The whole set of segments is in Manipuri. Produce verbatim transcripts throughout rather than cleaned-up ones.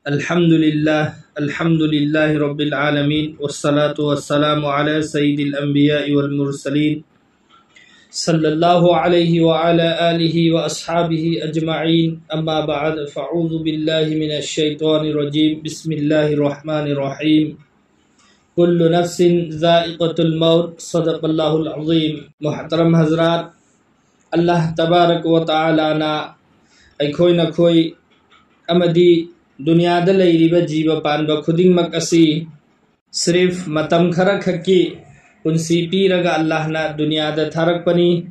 الحمد لله، الحمد لله رب العالمين، والصلاة والسلام على سيد الأنبياء والمرسلين، صلى الله عليه وعلى آله وأصحابه أجمعين. أما بعد، فأعوذ بالله من الشيطان الرجيم. بسم الله الرحمن الرحيم. كل نفس ذائقة الموت. صدق الله العظيم. محترم حضرات، ꯑꯜꯂꯥꯍ ꯇꯕꯥꯔꯛ ꯋ ꯇꯥꯂꯥꯅ ꯑꯩꯈꯣꯏ ꯅꯈꯣꯏ ꯑꯃꯗꯤ ꯗꯨꯅꯤꯌꯥꯗ ꯂꯩꯔꯤꯕ ꯖꯤꯕ ꯄꯥꯟꯕ ꯈꯨꯗꯤꯡꯃꯛ ꯑꯁꯤ ꯁꯤꯔꯤꯐ ꯃꯇꯝ ꯈꯔꯈꯛꯀꯤ ꯄꯨꯟꯁꯤ ꯄꯤꯔꯒ ꯑꯜꯂꯥꯍꯅ ꯗꯨꯅꯤꯌꯥꯗ ꯊꯥꯔꯛꯄꯅꯤ꯫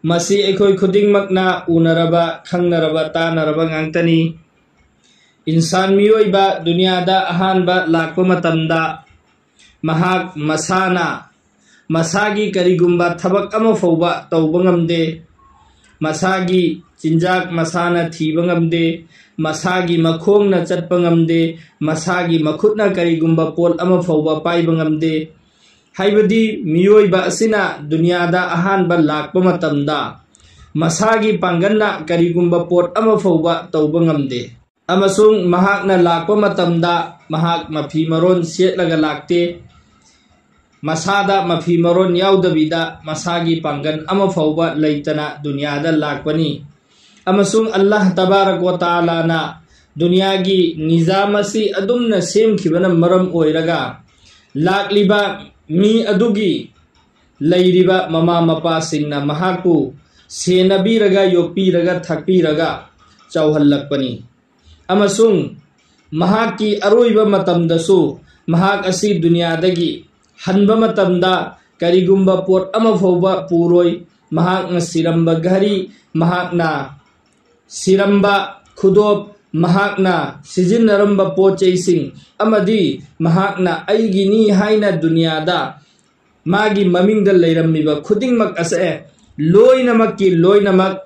ꯃꯁꯤ ꯑꯩꯈꯣꯏ ꯈꯨꯗꯤꯡꯃꯛꯅ ꯎꯅꯔꯕ, ꯈꯪꯅꯔꯕ, ꯇꯥꯅꯔꯕ ꯉꯥꯛꯇꯅꯤ꯫ ꯏꯟꯁꯥꯟ ꯃꯤꯑꯣꯏꯕ ꯗꯨꯅꯤꯌꯥꯗ ꯑꯍꯥꯟꯕ ꯂꯥꯛꯄ ꯃꯇꯝꯗ ꯃꯍꯥꯛ ꯃꯁꯥꯅ ꯃꯁꯥꯒꯤ ꯀꯔꯤꯒꯨꯝꯕ ꯊꯕꯛ ꯑꯃ ꯐꯥꯎꯕ ꯇꯧꯕ ꯉꯝꯗꯦ꯫ ꯃꯁꯥꯒꯤ ꯆꯤꯟꯖꯥꯛ ꯃꯁꯥꯅ ꯊꯤꯕ ꯉꯝꯗꯦ꯫ ꯃꯁꯥꯒꯤ ꯃꯈꯣꯡꯅ ꯆꯠꯄ ꯉꯝꯗꯦ꯫ ꯃꯁꯥꯒꯤ ꯃꯈꯨꯠꯅ ꯀꯔꯤꯒꯨꯝꯕ ꯄꯣꯠ ꯑꯃ ꯐꯥꯎꯕ ꯄꯥꯏꯕ ꯉꯝꯗꯦ꯫ ꯍꯥꯏꯕꯗꯤ ꯃꯤꯑꯣꯏꯕ ꯑꯁꯤꯅ ꯗꯨꯅꯤꯌꯥꯗ ꯑꯍꯥꯟꯕ ꯂꯥꯛꯄ ꯃꯇꯝꯗ ꯃꯁꯥꯒꯤ ꯄꯥꯡꯒꯜꯅ ꯀꯔꯤꯒꯨꯝꯕ ꯄꯣꯠ ꯑꯃ ꯐꯥꯎꯕ ꯇꯧꯕ ꯉꯝꯗꯦ꯫ ꯑꯃꯁꯨꯡ ꯃꯍꯥꯛꯅ ꯂꯥꯛꯄ ꯃꯇꯝꯗ ꯃꯍꯥꯛ ꯃꯐꯤ ꯃꯔꯣꯟ ꯁꯦꯠꯂꯒ ꯂꯥꯛꯇꯦ꯫ ꯃꯁꯥꯗ ꯃꯐꯤ ꯃꯔꯣꯟ ꯌꯥꯎꯗꯕꯤꯗ ꯃꯁꯥꯒꯤ ꯄꯥꯡꯒꯜ ꯑꯃ ꯐꯥꯎꯕ ꯂꯩꯇꯅ ꯗꯨꯅꯤꯌꯥꯗ ꯂꯥꯛꯄꯅꯤ꯫ ꯑꯃꯁꯨꯡ ꯑꯜꯂꯥꯍ ꯇꯕꯥꯔꯛ ꯋ ꯇꯥꯂꯥꯅ ꯗꯨꯅꯤꯌꯥꯒꯤ ꯅꯤꯖꯥꯝ ꯑꯁꯤ ꯑꯗꯨꯝꯅ ꯁꯦꯝꯈꯤꯕꯅ ꯃꯔꯝ ꯑꯣꯏꯔꯒ ꯂꯥꯛꯂꯤꯕ ꯃꯤ ꯑꯗꯨꯒꯤ ꯂꯩꯔꯤꯕ ꯃꯃꯥ ꯃꯄꯥꯁꯤꯡꯅ ꯃꯍꯥꯛꯄꯨ ꯁꯦꯟꯅꯕꯤꯔꯒ, ꯌꯣꯛꯄꯤꯔꯒ, ꯊꯥꯛꯄꯤꯔꯒ ꯆꯥꯎꯍꯜꯂꯛꯄꯅꯤ꯫ ꯑꯃꯁꯨꯡ ꯃꯍꯥꯛꯀꯤ ꯑꯔꯣꯏꯕ ꯃꯇꯝꯗꯁꯨ ꯃꯍꯥꯛ ꯑꯁꯤ ꯗꯨꯅꯤꯌꯥꯗꯒꯤ ꯍꯟꯕ ꯃꯇꯝꯗ ꯀꯔꯤꯒꯨꯝꯕ ꯄꯣꯠ ꯑꯃ ꯐꯥꯎꯕ ꯄꯨꯔꯣꯏ꯫ ꯃꯍꯥꯛꯅ ꯁꯤꯔꯝꯕ ꯘꯔꯤ, ꯃꯍꯥꯛꯅ ꯁꯤꯔꯝꯕ ꯈꯨꯗꯣꯞ, ꯃꯍꯥꯛꯅ ꯁꯤꯖꯤꯟꯅꯔꯝꯕ ꯄꯣꯠ ꯆꯩꯁꯤꯡ ꯑꯃꯗꯤ ꯃꯍꯥꯛꯅ ꯑꯩꯒꯤꯅꯤ ꯍꯥꯏꯅ ꯗꯨꯅꯤꯌꯥꯗ ꯃꯥꯒꯤ ꯃꯃꯤꯡꯗ ꯂꯩꯔꯝꯃꯤꯕ ꯈꯨꯗꯤꯡꯃꯛ ꯑꯁꯦ ꯂꯣꯏꯅꯃꯛꯀꯤ ꯂꯣꯏꯅꯃꯛ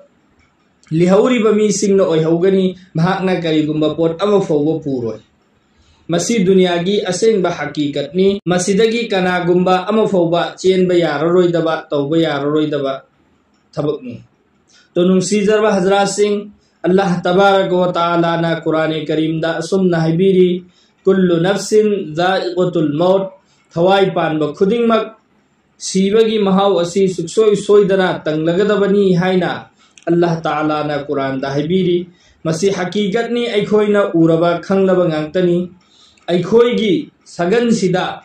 ꯂꯤꯍꯧꯔꯤꯕ ꯃꯤꯁꯤꯡꯅ ꯑꯣꯏꯍꯧꯒꯅꯤ꯫ ꯃꯍꯥꯛꯅ ꯀꯔꯤꯒꯨꯝꯕ ꯄꯣꯠ ꯑꯃ ꯐꯥꯎꯕ ꯄꯨꯔꯣꯏ꯫ ꯃꯁꯤ ꯗꯨꯅꯤꯌꯥꯒꯤ ꯑꯁꯦꯡꯕ ꯍꯀꯤꯀꯠꯅꯤ꯫ ꯃꯁꯤꯗꯒꯤ ꯀꯅꯥꯒꯨꯝꯕ ꯑꯃ ꯐꯥꯎꯕ ꯆꯦꯟꯕ ꯌꯥꯔꯔꯣꯏꯗꯕ, ꯇꯧꯕ ꯌꯥꯔꯔꯣꯏꯗꯕ ꯊꯕꯛꯅꯤ꯫ ꯇꯣ ꯅꯨꯡꯁꯤꯖꯔꯕ ꯍꯖꯔꯥꯠꯁꯤꯡ, ꯑꯜꯂꯥꯍ ꯇꯕꯥꯔꯛ ꯋ ꯇꯥꯂꯥꯅ ꯀꯨꯔꯥꯅꯦ ꯀꯔꯤꯝꯗ ꯑꯁꯨꯝꯅ ꯍꯥꯏꯕꯤꯔꯤ, "ꯀꯨꯜꯂꯨ ꯅꯐꯁꯤꯟ ꯖꯥꯏꯑꯠꯇꯨꯜ ꯃꯧꯠ", ꯊꯋꯥꯏ ꯄꯥꯟꯕ ꯈꯨꯗꯤꯡꯃꯛ ꯁꯤꯕꯒꯤ ꯃꯍꯥꯎ ꯑꯁꯤ ꯁꯨꯛꯁꯣꯏ ꯁꯣꯏꯗꯅ ꯇꯪꯂꯒꯗꯕꯅꯤ ꯍꯥꯏꯅ ꯑꯜꯂꯥꯍ ꯇꯥꯂꯥꯅ ꯀꯨꯔꯥꯟꯗ ꯍꯥꯏꯕꯤꯔꯤ꯫ ꯃꯁꯤ ꯍꯀꯤꯀꯠꯅꯤ, ꯑꯩꯈꯣꯏꯅ ꯎꯔꯕ ꯈꯪꯂꯕ ꯉꯥꯛꯇꯅꯤ꯫ ꯑꯩꯈꯣꯏꯒꯤ ꯁꯒꯟꯁꯤꯗ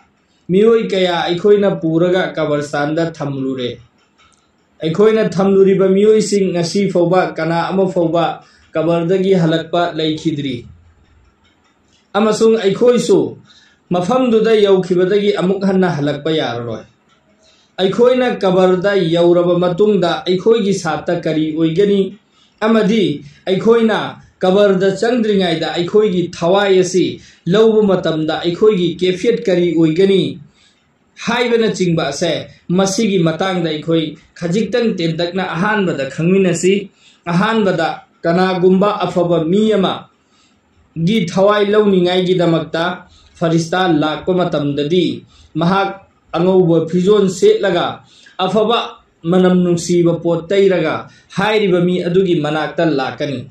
ꯃꯤꯑꯣꯏ ꯀꯌꯥ ꯑꯩꯈꯣꯏꯅ ꯄꯨꯔꯒ ꯀꯕꯔꯁꯇꯥꯟꯗ ꯊꯝꯂꯨꯔꯦ꯫ ꯑꯩꯈꯣꯏꯅ ꯊꯝꯂꯨꯔꯤꯕ ꯃꯤꯑꯣꯏꯁꯤꯡ ꯉꯁꯤ ꯐꯥꯎꯕ ꯀꯅꯥ ꯑꯃ ꯐꯥꯎꯕ ꯀꯕꯔꯗꯒꯤ ꯍꯜꯂꯛꯄ ꯂꯩꯈꯤꯗ꯭ꯔꯤ꯫ ꯑꯃꯁꯨꯡ ꯑꯩꯈꯣꯏꯁꯨ ꯃꯐꯝꯗꯨꯗ ꯌꯧꯈꯤꯕꯗꯒꯤ ꯑꯃꯨꯛ ꯍꯟꯅ ꯍꯜꯂꯛꯄ ꯌꯥꯔꯔꯣꯏ꯫ ꯑꯩꯈꯣꯏꯅ ꯀꯕꯔꯗ ꯌꯧꯔꯕ ꯃꯇꯨꯡꯗ ꯑꯩꯈꯣꯏꯒꯤ ꯁꯥꯠꯇ ꯀꯔꯤ ꯑꯣꯏꯒꯅꯤ? ꯑꯃꯗꯤ ꯑꯩꯈꯣꯏꯅ ꯀꯕꯔꯗ ꯆꯪꯗ꯭ꯔꯤꯉꯩꯗ ꯑꯩꯈꯣꯏꯒꯤ ꯊꯋꯥꯏ ꯑꯁꯤ ꯂꯧꯕ ꯃꯇꯝꯗ ꯑꯩꯈꯣꯏꯒꯤ ꯀꯦꯐꯤꯌꯠ ꯀꯔꯤ ꯑꯣꯏꯒꯅꯤ? ꯍꯥꯏꯕꯅꯆꯤꯡꯕ ꯑꯁꯦ, ꯃꯁꯤꯒꯤ ꯃꯇꯥꯡꯗ ꯑꯩꯈꯣꯏ ꯈꯖꯤꯛꯇꯪ ꯇꯦꯟꯇꯛꯅ ꯑꯍꯥꯟꯕꯗ ꯈꯪꯃꯤꯟꯅꯁꯤ꯫ ꯑꯍꯥꯟꯕꯗ, ꯀꯅꯥꯒꯨꯝꯕ ꯑꯐꯕ ꯃꯤ ꯑꯃꯒꯤ ꯊꯋꯥꯏ ꯂꯧꯅꯤꯡꯉꯥꯏꯒꯤꯗꯃꯛꯇ ꯐꯔꯤꯁꯇꯥ ꯂꯥꯛꯄ ꯃꯇꯝꯗꯗꯤ, ꯃꯍꯥꯛ ꯑꯉꯧꯕ ꯐꯤꯖꯣꯜ ꯁꯦꯠꯂꯒ ꯑꯐꯕ ꯃꯅꯝ ꯅꯨꯡꯁꯤꯕ ꯄꯣꯠ ꯇꯩꯔꯒ ꯍꯥꯏꯔꯤꯕ ꯃꯤ ꯑꯗꯨꯒꯤ ꯃꯅꯥꯛꯇ ꯂꯥꯛꯀꯅꯤ꯫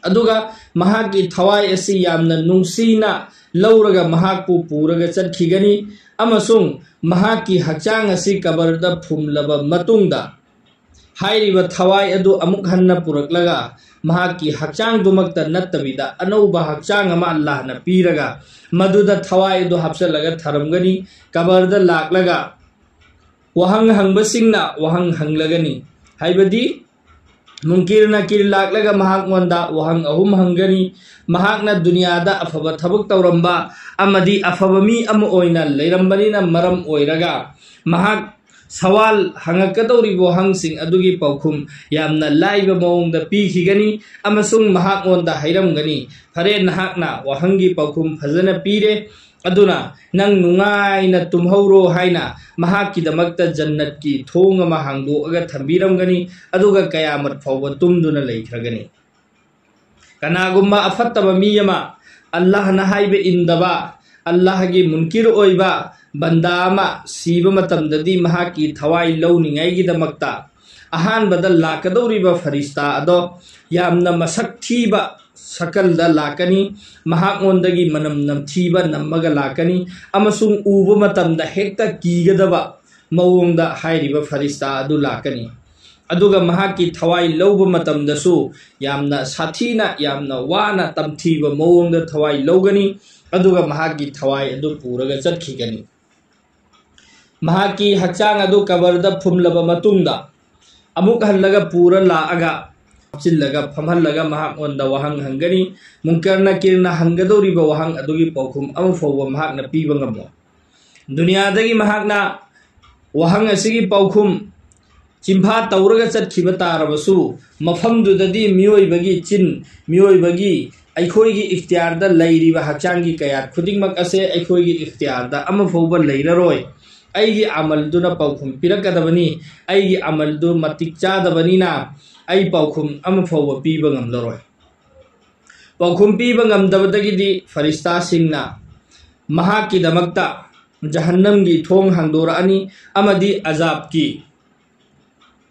ꯑꯗꯨꯒ ꯃꯍꯥꯛꯀꯤ ꯊꯋꯥꯏ ꯑꯁꯤ ꯌꯥꯝꯅ ꯅꯨꯡꯁꯤꯅ ꯂꯧꯔꯒ ꯃꯍꯥꯛꯄꯨ ꯄꯨꯔꯒ ꯆꯠꯈꯤꯒꯅꯤ, ꯑꯃꯁꯨꯡ ꯃꯍꯥꯛꯀꯤ ꯍꯛꯆꯥꯡ ꯑꯁꯤ ꯀꯕꯔꯗ ꯐꯨꯝꯂꯕ ꯃꯇꯨꯡꯗ, ꯍꯥꯏꯔꯤꯕ ꯊꯋꯥꯏ ꯑꯗꯨ ꯑꯃꯨꯛ ꯍꯟꯅ ꯄꯨꯔꯛꯂꯒ, ꯃꯍꯥꯛꯀꯤ ꯍꯛꯆꯥꯡꯗꯨꯃꯛꯇ ꯅꯠꯇꯕꯤꯗ ꯑꯅꯧꯕ ꯍꯛꯆꯥꯡ ꯑꯃ ꯑꯜꯂꯥꯍꯅ ꯄꯤꯔꯒ, ꯃꯗꯨꯗ ꯊꯋꯥꯏ ꯑꯗꯨ ꯍꯥꯞꯆꯤꯜꯂꯒ ꯊꯔꯝꯒꯅꯤ꯫ ꯀꯕꯔꯗ ꯂꯥꯛꯂꯒ ꯋꯥꯍꯪ ꯍꯪꯕꯁꯤꯡꯅ ꯋꯥꯍꯪ ꯍꯪꯂꯒꯅꯤ, ꯍꯥꯏꯕꯗꯤ ꯃꯨꯟꯀꯤꯔ ꯅꯀꯤꯔ ꯂꯥꯛꯂꯒ ꯃꯍꯥꯛꯉꯣꯟꯗ ꯋꯥꯍꯪ ꯑꯍꯨꯝ ꯍꯪꯒꯅꯤ꯫ ꯃꯍꯥꯛꯅ ꯗꯨꯅꯤꯌꯥꯗ ꯑꯐꯕ ꯊꯕꯛ ꯇꯧꯔꯝꯕ ꯑꯃꯗꯤ ꯑꯐꯕ ꯃꯤ ꯑꯃ ꯑꯣꯏꯅ ꯂꯩꯔꯝꯕꯅꯤꯅ ꯃꯔꯝ ꯑꯣꯏꯔꯒ, ꯃꯍꯥꯛ ꯁꯋꯥꯜ ꯍꯪꯉꯛꯀꯗꯧꯔꯤꯕ ꯋꯥꯍꯪꯁꯤꯡ ꯑꯗꯨꯒꯤ ꯄꯥꯎꯈꯨꯝ ꯌꯥꯝꯅ ꯂꯥꯏꯕ ꯃꯑꯣꯡꯗ ꯄꯤꯈꯤꯒꯅꯤ, ꯑꯃꯁꯨꯡ ꯃꯍꯥꯛꯉꯣꯟꯗ ꯍꯥꯏꯔꯝꯒꯅꯤ, "ꯐꯔꯦ, ꯅꯍꯥꯛꯅ ꯋꯥꯍꯪꯒꯤ ꯄꯥꯎꯈꯨꯝ ꯐꯖꯅ ꯄꯤꯔꯦ, ꯑꯗꯨꯅ ꯅꯪ ꯅꯨꯡꯉꯥꯏꯅ ꯇꯨꯝꯍꯧꯔꯣ" ꯍꯥꯏꯅ ꯃꯍꯥꯛꯀꯤꯗꯃꯛꯇ ꯖꯟꯅꯠꯀꯤ ꯊꯣꯡ ꯑꯃ ꯍꯥꯡꯗꯣꯛꯑꯒ ꯊꯝꯕꯤꯔꯝꯒꯅꯤ, ꯑꯗꯨꯒ ꯀꯌꯥꯃꯠ ꯐꯥꯎꯕ ꯇꯨꯝꯗꯨꯅ ꯂꯩꯈ꯭ꯔꯒꯅꯤ꯫ ꯀꯅꯥꯒꯨꯝꯕ ꯑꯐꯠꯇꯕ ꯃꯤ ꯑꯃ, ꯑꯜꯂꯥꯍꯅ ꯍꯥꯏꯕ ꯏꯟꯗꯕ, ꯑꯜꯂꯥꯍꯒꯤ ꯃꯨꯟꯀꯤꯔ ꯑꯣꯏꯕ ꯕꯟꯗꯥ ꯑꯃ ꯁꯤꯕ ꯃꯇꯝꯗꯗꯤ, ꯃꯍꯥꯛꯀꯤ ꯊꯋꯥꯏ ꯂꯧꯅꯤꯡꯉꯥꯏꯒꯤꯗꯃꯛꯇ ꯑꯍꯥꯟꯕꯗ ꯂꯥꯛꯀꯗꯧꯔꯤꯕ ꯐꯔꯤꯁꯇꯥ ꯑꯗꯣ ꯌꯥꯝꯅ ꯃꯁꯛ ꯊꯤꯕ ꯁꯀꯜꯗ ꯂꯥꯛꯀꯅꯤ꯫ ꯃꯍꯥꯛꯉꯣꯟꯗꯒꯤ ꯃꯅꯝ ꯅꯝꯊꯤꯕ ꯅꯝꯃꯒ ꯂꯥꯛꯀꯅꯤ, ꯑꯃꯁꯨꯡ ꯎꯕ ꯃꯇꯝꯗ ꯍꯦꯛꯇ ꯀꯤꯒꯗꯕ ꯃꯑꯣꯡꯗ ꯍꯥꯏꯔꯤꯕ ꯐꯔꯤꯁꯇꯥ ꯑꯗꯨ ꯂꯥꯛꯀꯅꯤ꯫ ꯑꯗꯨꯒ ꯃꯍꯥꯛꯀꯤ ꯊꯋꯥꯏ ꯂꯧꯕ ꯃꯇꯝꯗꯁꯨ ꯌꯥꯝꯅ ꯁꯥꯊꯤꯅ, ꯌꯥꯝꯅ ꯋꯥꯅ ꯇꯝꯊꯤꯕ ꯃꯑꯣꯡꯗ ꯊꯋꯥꯏ ꯂꯧꯒꯅꯤ꯫ ꯑꯗꯨꯒ ꯃꯍꯥꯛꯀꯤ ꯊꯋꯥꯏ ꯑꯗꯨ ꯄꯨꯔꯒ ꯆꯠꯈꯤꯒꯅꯤ꯫ ꯃꯍꯥꯛꯀꯤ ꯍꯛꯆꯥꯡ ꯑꯗꯨ ꯀꯕꯔꯗ ꯐꯨꯝꯂꯕ ꯃꯇꯨꯡꯗ, ꯑꯃꯨꯛ ꯍꯜꯂꯒ ꯄꯨꯔ ꯂꯥꯛꯑꯒ ꯍꯥꯞꯆꯤꯜꯂꯒ ꯐꯝꯍꯜꯂꯒ ꯃꯍꯥꯛꯉꯣꯟꯗ ꯋꯥꯍꯪ ꯍꯪꯒꯅꯤ꯫ ꯃꯨꯟꯀꯔ ꯅꯀꯤꯔꯅ ꯍꯪꯒꯗꯧꯔꯤꯕ ꯋꯥꯍꯪ ꯑꯗꯨꯒꯤ ꯄꯥꯎꯈꯨꯝ ꯑꯃ ꯐꯥꯎꯕ ꯃꯍꯥꯛꯅ ꯄꯤꯕ ꯉꯝꯃꯣꯏ꯫ ꯗꯨꯅꯤꯌꯥꯗꯒꯤ ꯃꯍꯥꯛꯅ ꯋꯥꯍꯪ ꯑꯁꯤꯒꯤ ꯄꯥꯎꯈꯨꯝ ꯆꯤꯟꯐꯥ ꯇꯧꯔꯒ ꯆꯠꯈꯤꯕ ꯇꯥꯔꯕꯁꯨ, ꯃꯐꯝꯗꯨꯗꯗꯤ ꯃꯤꯑꯣꯏꯕꯒꯤ ꯆꯤꯟ, ꯃꯤꯑꯣꯏꯕꯒꯤ, ꯑꯩꯈꯣꯏꯒꯤ ꯏꯈꯇꯤꯌꯥꯔꯗ ꯂꯩꯔꯤꯕ ꯍꯛꯆꯥꯡꯒꯤ ꯀꯌꯥꯠ ꯈꯨꯗꯤꯡꯃꯛ ꯑꯁꯦ ꯑꯩꯈꯣꯏꯒꯤ ꯏꯈꯇꯤꯌꯥꯔꯗ ꯑꯃꯐꯥꯎꯕ ꯂꯩꯔꯔꯣꯏ꯫ ꯑꯩꯒꯤ ꯑꯃꯜꯗꯨꯅ ꯄꯥꯎꯈꯨꯝ ꯄꯤꯔꯛꯀꯗꯕꯅꯤ꯫ ꯑꯩꯒꯤ ꯑꯃꯜꯗꯨ ꯃꯇꯤꯛ ꯆꯥꯗꯕꯅꯤꯅ ꯑꯩ ꯄꯥꯎꯈꯨꯝ ꯑꯃꯐꯥꯎꯕ ꯄꯤꯕ ꯉꯝꯂꯔꯣꯏ꯫ ꯄꯥꯎꯈꯨꯝ ꯄꯤꯕ ꯉꯝꯗꯕꯗꯒꯤꯗꯤ ꯐꯔꯤꯁꯇꯥꯁꯤꯡꯅ ꯃꯍꯥꯛꯀꯤꯗꯃꯛꯇ ꯖꯍꯟꯅꯝꯒꯤ ꯊꯣꯡ ꯍꯥꯡꯗꯣꯔꯛꯑꯅꯤ ꯑꯃꯗꯤ ꯑꯖꯥꯕꯀꯤ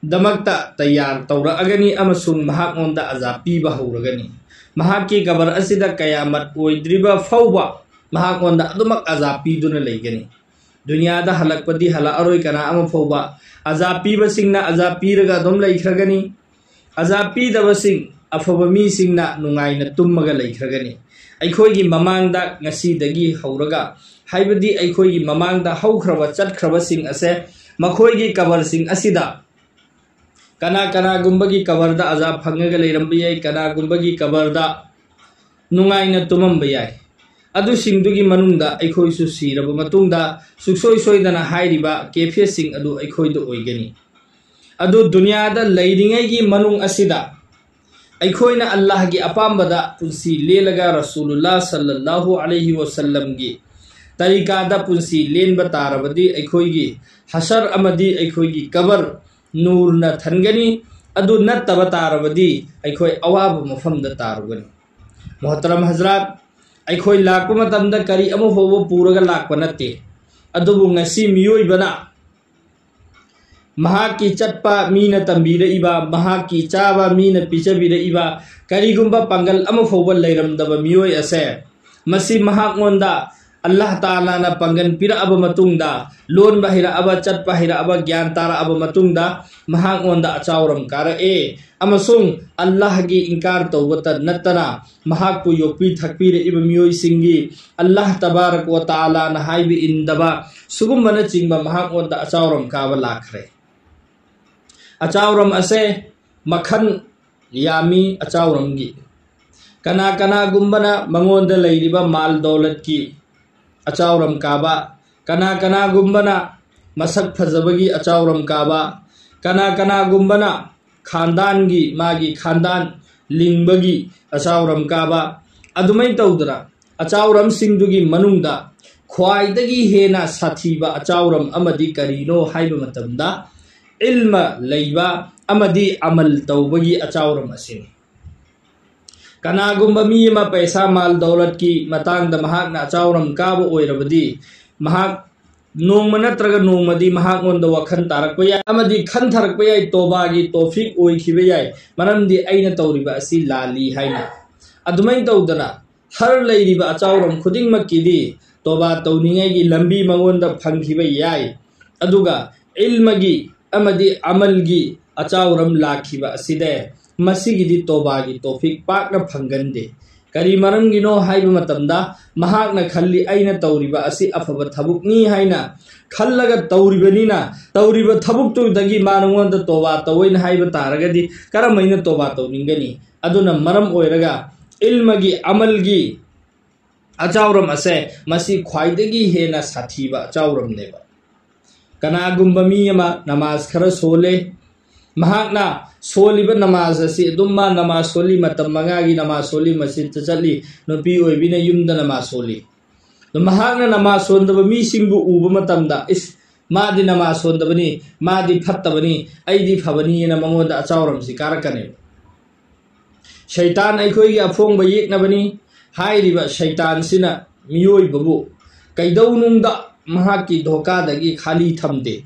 ꯗꯃꯛꯇ ꯇꯌꯥꯔ ꯇꯧꯔꯛꯑꯒꯅꯤ ꯑꯃꯁꯨꯡ ꯃꯍꯥꯛꯉꯣꯟꯗ ꯑꯖꯥꯕ ꯄꯤꯕ ꯍꯧꯔꯒꯅꯤ꯫ ꯃꯍꯥꯛꯀꯤ ꯀꯕꯔ ꯑꯁꯤꯗ ꯀꯌꯥꯃꯠ ꯑꯣꯏꯗ꯭ꯔꯤꯕ ꯐꯥꯎꯕ ꯃꯍꯥꯛꯉꯣꯟꯗ ꯑꯗꯨꯃꯛ ꯑꯖꯥꯕ ꯄꯤꯗꯨꯅ ꯂꯩꯒꯅꯤ꯫ ꯗꯨꯅꯤꯌꯥꯗ ꯍꯜꯂꯛꯄꯗꯤ ꯍꯜꯂꯛꯑꯔꯣꯏ ꯀꯅꯥ ꯑꯃ ꯐꯥꯎꯕ꯫ ꯑꯖꯥꯕ ꯄꯤꯕꯁꯤꯡꯅ ꯑꯖꯥꯕ ꯄꯤꯔꯒ ꯑꯗꯨꯝ ꯂꯩꯈ꯭ꯔꯒꯅꯤ꯫ ꯑꯖꯥꯕ ꯄꯤꯗꯕꯁꯤꯡ, ꯑꯐꯕ ꯃꯤꯁꯤꯡꯅ ꯅꯨꯡꯉꯥꯏꯅ ꯇꯨꯝꯃꯒ ꯂꯩꯈ꯭ꯔꯒꯅꯤ꯫ ꯑꯩꯈꯣꯏꯒꯤ ꯃꯃꯥꯡꯗ ꯉꯁꯤꯗꯒꯤ ꯍꯧꯔꯒ, ꯍꯥꯏꯕꯗꯤ ꯑꯩꯈꯣꯏꯒꯤ ꯃꯃꯥꯡꯗ ꯍꯧꯈ꯭ꯔꯕ ꯆꯠꯈ꯭ꯔꯕꯁꯤꯡ ꯑꯁꯦ, ꯃꯈꯣꯏꯒꯤ ꯀꯕꯔꯁꯤꯡ ꯑꯁꯤꯗ ꯀꯅꯥ ꯀꯅꯥꯒꯨꯝꯕꯒꯤ ꯀꯕꯔꯗ ꯑꯖꯥꯕ ꯐꯪꯉꯒ ꯂꯩꯔꯝꯕ ꯌꯥꯏ, ꯀꯅꯥꯒꯨꯝꯕꯒꯤ ꯀꯕꯔꯗ ꯅꯨꯡꯉꯥꯏꯅ ꯇꯨꯝꯃꯝꯕ ꯌꯥꯏ꯫ ꯑꯗꯨꯁꯤꯡꯗꯨꯒꯤ ꯃꯅꯨꯡꯗ ꯑꯩꯈꯣꯏꯁꯨ ꯁꯤꯔꯕ ꯃꯇꯨꯡꯗ ꯁꯨꯡꯁꯣꯏ ꯁꯣꯏꯗꯅ ꯍꯥꯏꯔꯤꯕ ꯀꯦꯐꯦꯁꯤꯡ ꯑꯗꯨ ꯑꯩꯈꯣꯏꯗ ꯑꯣꯏꯒꯅꯤ꯫ ꯑꯗꯨ ꯗꯨꯅꯤꯌꯥꯗ ꯂꯩꯔꯤꯉꯩꯒꯤ ꯃꯅꯨꯡ ꯑꯁꯤꯗ ꯑꯩꯈꯣꯏꯅ ꯑꯜꯂꯥꯍꯒꯤ ꯑꯄꯥꯝꯕꯗ ꯄꯨꯟꯁꯤ ꯂꯦꯜꯂꯒ ꯔꯁꯨꯂꯨꯜꯂꯥ ꯁꯜꯂꯜꯂꯥꯍꯨ ꯑꯂꯩꯍꯤ ꯋꯁꯜꯂꯝꯒꯤ ꯇꯔꯤꯀꯥꯗ ꯄꯨꯟꯁꯤ ꯂꯦꯟꯕ ꯇꯥꯔꯕꯗꯤ ꯑꯩꯈꯣꯏꯒꯤ ꯍꯁꯔ ꯑꯃꯗꯤ ꯑꯩꯈꯣꯏꯒꯤ ꯀꯕꯔ ꯅꯨꯔꯅ ꯊꯟꯒꯅꯤ꯫ ꯑꯗꯨ ꯅꯠꯇꯕ ꯇꯥꯔꯕꯗꯤ ꯑꯩꯈꯣꯏ ꯑꯋꯥꯕ ꯃꯐꯝꯗ ꯇꯥꯔꯨꯒꯅꯤ꯫ ꯃꯣꯍꯇꯔꯝ ꯍꯖꯔꯥꯠ, ꯑꯩꯈꯣꯏ ꯂꯥꯛꯄ ꯃꯇꯝꯗ ꯀꯔꯤ ꯑꯃ ꯐꯥꯎꯕ ꯄꯨꯔꯒ ꯂꯥꯛꯄ ꯅꯠꯇꯦ꯫ ꯑꯗꯨꯕꯨ ꯉꯁꯤ ꯃꯤꯑꯣꯏꯕꯅ ꯃꯍꯥꯛꯀꯤ ꯆꯠꯄ ꯃꯤꯅ ꯇꯝꯕꯤꯔꯛꯏꯕ, ꯃꯍꯥꯛꯀꯤ ꯆꯥꯕ ꯃꯤꯅ ꯄꯤꯖꯕꯤꯔꯛꯏꯕ, ꯀꯔꯤꯒꯨꯝꯕ ꯄꯥꯡꯒꯜ ꯑꯃ ꯐꯥꯎꯕ ꯂꯩꯔꯝꯗꯕ ꯃꯤꯑꯣꯏ ꯑꯁꯦ, ꯃꯁꯤ ꯃꯍꯥꯛꯉꯣꯟꯗ ꯑꯜꯂꯥꯍ ꯇꯥꯂꯥꯅ ꯄꯥꯡꯒꯜ ꯄꯤꯔꯛꯑꯕ ꯃꯇꯨꯡꯗ, ꯂꯣꯟꯕ ꯍꯩꯔꯛꯑꯕ, ꯆꯠꯄ ꯍꯩꯔꯛꯑꯕ, ꯒ꯭ꯌꯥꯟ ꯇꯥꯔꯛꯑꯕ ꯃꯇꯨꯡꯗ, ꯃꯍꯥꯛꯉꯣꯟꯗ ꯑꯆꯥꯎꯔꯝ ꯀꯥꯔꯛꯑꯦ ꯑꯃꯁꯨꯡ ꯑꯜꯂꯥꯍꯒꯤ ꯏꯟꯀꯥꯔ ꯇꯧꯕꯇ ꯅꯠꯇꯅ, ꯃꯍꯥꯛꯄꯨ ꯌꯣꯛꯄꯤ ꯊꯛꯄꯤꯔꯛꯏꯕ ꯃꯤꯑꯣꯏꯁꯤꯡꯒꯤ ꯑꯜꯂꯥꯍ ꯇꯕꯥꯔꯛ ꯋ ꯇꯥꯂꯥꯅ ꯍꯥꯏꯕ ꯏꯟꯗꯕ, ꯁꯨꯒꯨꯝꯕꯅꯆꯤꯡꯕ ꯃꯍꯥꯛꯉꯣꯟꯗ ꯑꯆꯥꯎꯔꯝ ꯀꯥꯕ ꯂꯥꯛꯈ꯭ꯔꯦ꯫ ꯑꯆꯥꯎꯔꯝ ꯑꯁꯦ ꯃꯈꯜ ꯌꯥꯝꯃꯤ ꯑꯆꯥꯎꯔꯝꯒꯤ꯫ ꯀꯅꯥ ꯀꯅꯥꯒꯨꯝꯕꯅ ꯃꯉꯣꯟꯗ ꯂꯩꯔꯤꯕ ꯃꯥꯜ ꯗꯧꯂꯠꯀꯤ ꯑꯆꯥꯎꯔꯝ ꯀꯥꯕ, ꯀꯅꯥ ꯀꯅꯥꯒꯨꯝꯕꯅ ꯃꯁꯛ ꯐꯖꯕꯒꯤ ꯑꯆꯥꯎꯔꯝ ꯀꯥꯕ, ꯀꯅꯥ ꯀꯅꯥꯒꯨꯝꯕꯅ ꯈꯥꯟꯗꯥꯟꯒꯤ, ꯃꯥꯒꯤ ꯈꯥꯟꯗꯥꯟ ꯂꯤꯡꯕꯒꯤ ꯑꯆꯥꯎꯔꯝ ꯀꯥꯕ, ꯑꯗꯨꯃꯥꯏꯅ ꯇꯧꯗꯅ ꯑꯆꯥꯎꯔꯝꯁꯤꯡꯗꯨꯒꯤ ꯃꯅꯨꯡꯗ ꯈ꯭ꯋꯥꯏꯗꯒꯤ ꯍꯦꯟꯅ ꯁꯥꯊꯤꯕ ꯑꯆꯥꯎꯔꯝ ꯑꯃꯗꯤ ꯀꯔꯤꯅꯣ ꯍꯥꯏꯕ ꯃꯇꯝꯗ, ꯏꯜꯃ ꯂꯩꯕ ꯑꯃꯗꯤ ꯑꯃꯜ ꯇꯧꯕꯒꯤ ꯑꯆꯥꯎꯔꯝ ꯑꯁꯤꯅꯤ꯫ ꯀꯅꯥꯒꯨꯝꯕ ꯃꯤ ꯑꯃ ꯄꯩꯁꯥ ꯃꯥꯜ ꯗꯧꯂꯠꯀꯤ ꯃꯇꯥꯡꯗ ꯃꯍꯥꯛꯅ ꯑꯆꯥꯎꯔꯝ ꯀꯥꯕ ꯑꯣꯏꯔꯕꯗꯤ, ꯃꯍꯥꯛ ꯅꯣꯡꯃ ꯅꯠꯇ꯭ꯔꯒ ꯅꯣꯡꯃꯗꯤ ꯃꯍꯥꯛꯉꯣꯟꯗ ꯋꯥꯈꯜ ꯇꯥꯔꯛꯄ ꯌꯥꯏ ꯑꯃꯗꯤ ꯈꯟꯊꯔꯛꯄ ꯌꯥꯏ, ꯇꯣꯕꯥꯒꯤ ꯇꯣꯐꯤꯛ ꯑꯣꯏꯈꯤꯕ ꯌꯥꯏ, ꯃꯔꯝꯗꯤ ꯑꯩꯅ ꯇꯧꯔꯤꯕ ꯑꯁꯤ ꯂꯥꯜꯂꯤ ꯍꯥꯏꯅ꯫ ꯑꯗꯨꯃꯥꯏꯅ ꯇꯧꯗꯅ ꯍꯔ ꯂꯩꯔꯤꯕ ꯑꯆꯥꯎꯔꯝ ꯈꯨꯗꯤꯡꯃꯛꯀꯤꯗꯤ ꯇꯣꯕꯥ ꯇꯧꯅꯤꯡꯉꯥꯏꯒꯤ ꯂꯝꯕꯤ ꯃꯉꯣꯟꯗ ꯐꯪꯈꯤꯕ ꯌꯥꯏ꯫ ꯑꯗꯨꯒ ꯏꯜꯃꯒꯤ ꯑꯃꯗꯤ ꯑꯃꯜꯒꯤ ꯑꯆꯥꯎꯔꯝ ꯂꯥꯛꯈꯤꯕ ꯑꯁꯤꯗ ꯃꯁꯤꯒꯤꯗꯤ ꯇꯣꯕꯥꯒꯤ ꯇꯣꯐꯤꯛ ꯄꯥꯛꯅ ꯐꯪꯒꯟꯗꯦ꯫ ꯀꯔꯤ ꯃꯔꯝꯒꯤꯅꯣ ꯍꯥꯏꯕ ꯃꯇꯝꯗ, ꯃꯍꯥꯛꯅ ꯈꯜꯂꯤ, "ꯑꯩꯅ ꯇꯧꯔꯤꯕ ꯑꯁꯤ ꯑꯐꯕ ꯊꯕꯛꯅꯤ" ꯍꯥꯏꯅ ꯈꯜꯂꯒ ꯇꯧꯔꯤꯕꯅꯤꯅ, ꯇꯧꯔꯤꯕ ꯊꯕꯛꯇꯨꯗꯒꯤ ꯃꯥ ꯅꯉꯣꯟꯗ ꯇꯣꯕꯥ ꯇꯧꯋꯦꯅ ꯍꯥꯏꯕ ꯇꯥꯔꯒꯗꯤ ꯀꯔꯝꯍꯥꯏꯅ ꯇꯣꯕꯥ ꯇꯧꯅꯤꯡꯒꯅꯤ? ꯑꯗꯨꯅ ꯃꯔꯝ ꯑꯣꯏꯔꯒ ꯏꯜꯃꯒꯤ, ꯑꯃꯜꯒꯤ ꯑꯆꯥꯎꯔꯝ ꯑꯁꯦ ꯃꯁꯤ ꯈ꯭ꯋꯥꯏꯗꯒꯤ ꯍꯦꯟꯅ ꯁꯥꯊꯤꯕ ꯑꯆꯥꯎꯔꯝꯅꯦꯕ꯫ ꯀꯅꯥꯒꯨꯝꯕ ꯃꯤ ꯑꯃ ꯅꯃꯥꯖ ꯈꯔ ꯁꯣꯜꯂꯦ, ꯃꯍꯥꯛꯅ ꯁꯣꯜꯂꯤꯕ ꯅꯃꯥꯖ ꯑꯁꯤ ꯑꯗꯨꯝ, ꯃꯥ ꯅꯃꯥꯖ ꯁꯣꯜꯂꯤ, ꯃꯇꯝ ꯃꯉꯥꯒꯤ ꯅꯃꯥꯖ ꯁꯣꯜꯂꯤ, ꯃꯁꯖꯤꯗꯇ ꯆꯠꯂꯤ, ꯅꯨꯄꯤ ꯑꯣꯏꯕꯤꯅ ꯌꯨꯝꯗ ꯅꯃꯥꯖ ꯁꯣꯜꯂꯤ꯫ ꯑꯗꯣ ꯃꯍꯥꯛꯅ ꯅꯃꯥꯖ ꯁꯣꯟꯗꯕ ꯃꯤꯁꯤꯡꯕꯨ ꯎꯕ ꯃꯇꯝꯗ, "ꯏꯁ, ꯃꯥꯗꯤ ꯅꯃꯥꯖ ꯁꯣꯟꯗꯕꯅꯤ, ꯃꯥꯗꯤ ꯐꯠꯇꯕꯅꯤ, ꯑꯩꯗꯤ ꯐꯕꯅꯤ" ꯍꯥꯏꯅ ꯃꯉꯣꯟꯗ ꯑꯆꯥꯎꯔꯝꯁꯤ ꯀꯥꯔꯛꯀꯅꯦꯕ꯫ ꯁꯩꯇꯥꯟ ꯑꯩꯈꯣꯏꯒꯤ ꯑꯐꯣꯡꯕ ꯌꯦꯛꯅꯕꯅꯤ꯫ ꯍꯥꯏꯔꯤꯕ ꯁꯩꯇꯥꯟꯁꯤꯅ ꯃꯤꯑꯣꯏꯕꯕꯨ ꯀꯩꯗꯧꯅꯨꯡꯗ ꯃꯍꯥꯛꯀꯤ ꯙꯣꯀꯥꯗꯒꯤ ꯈꯥꯂꯤ ꯊꯝꯗꯦ꯫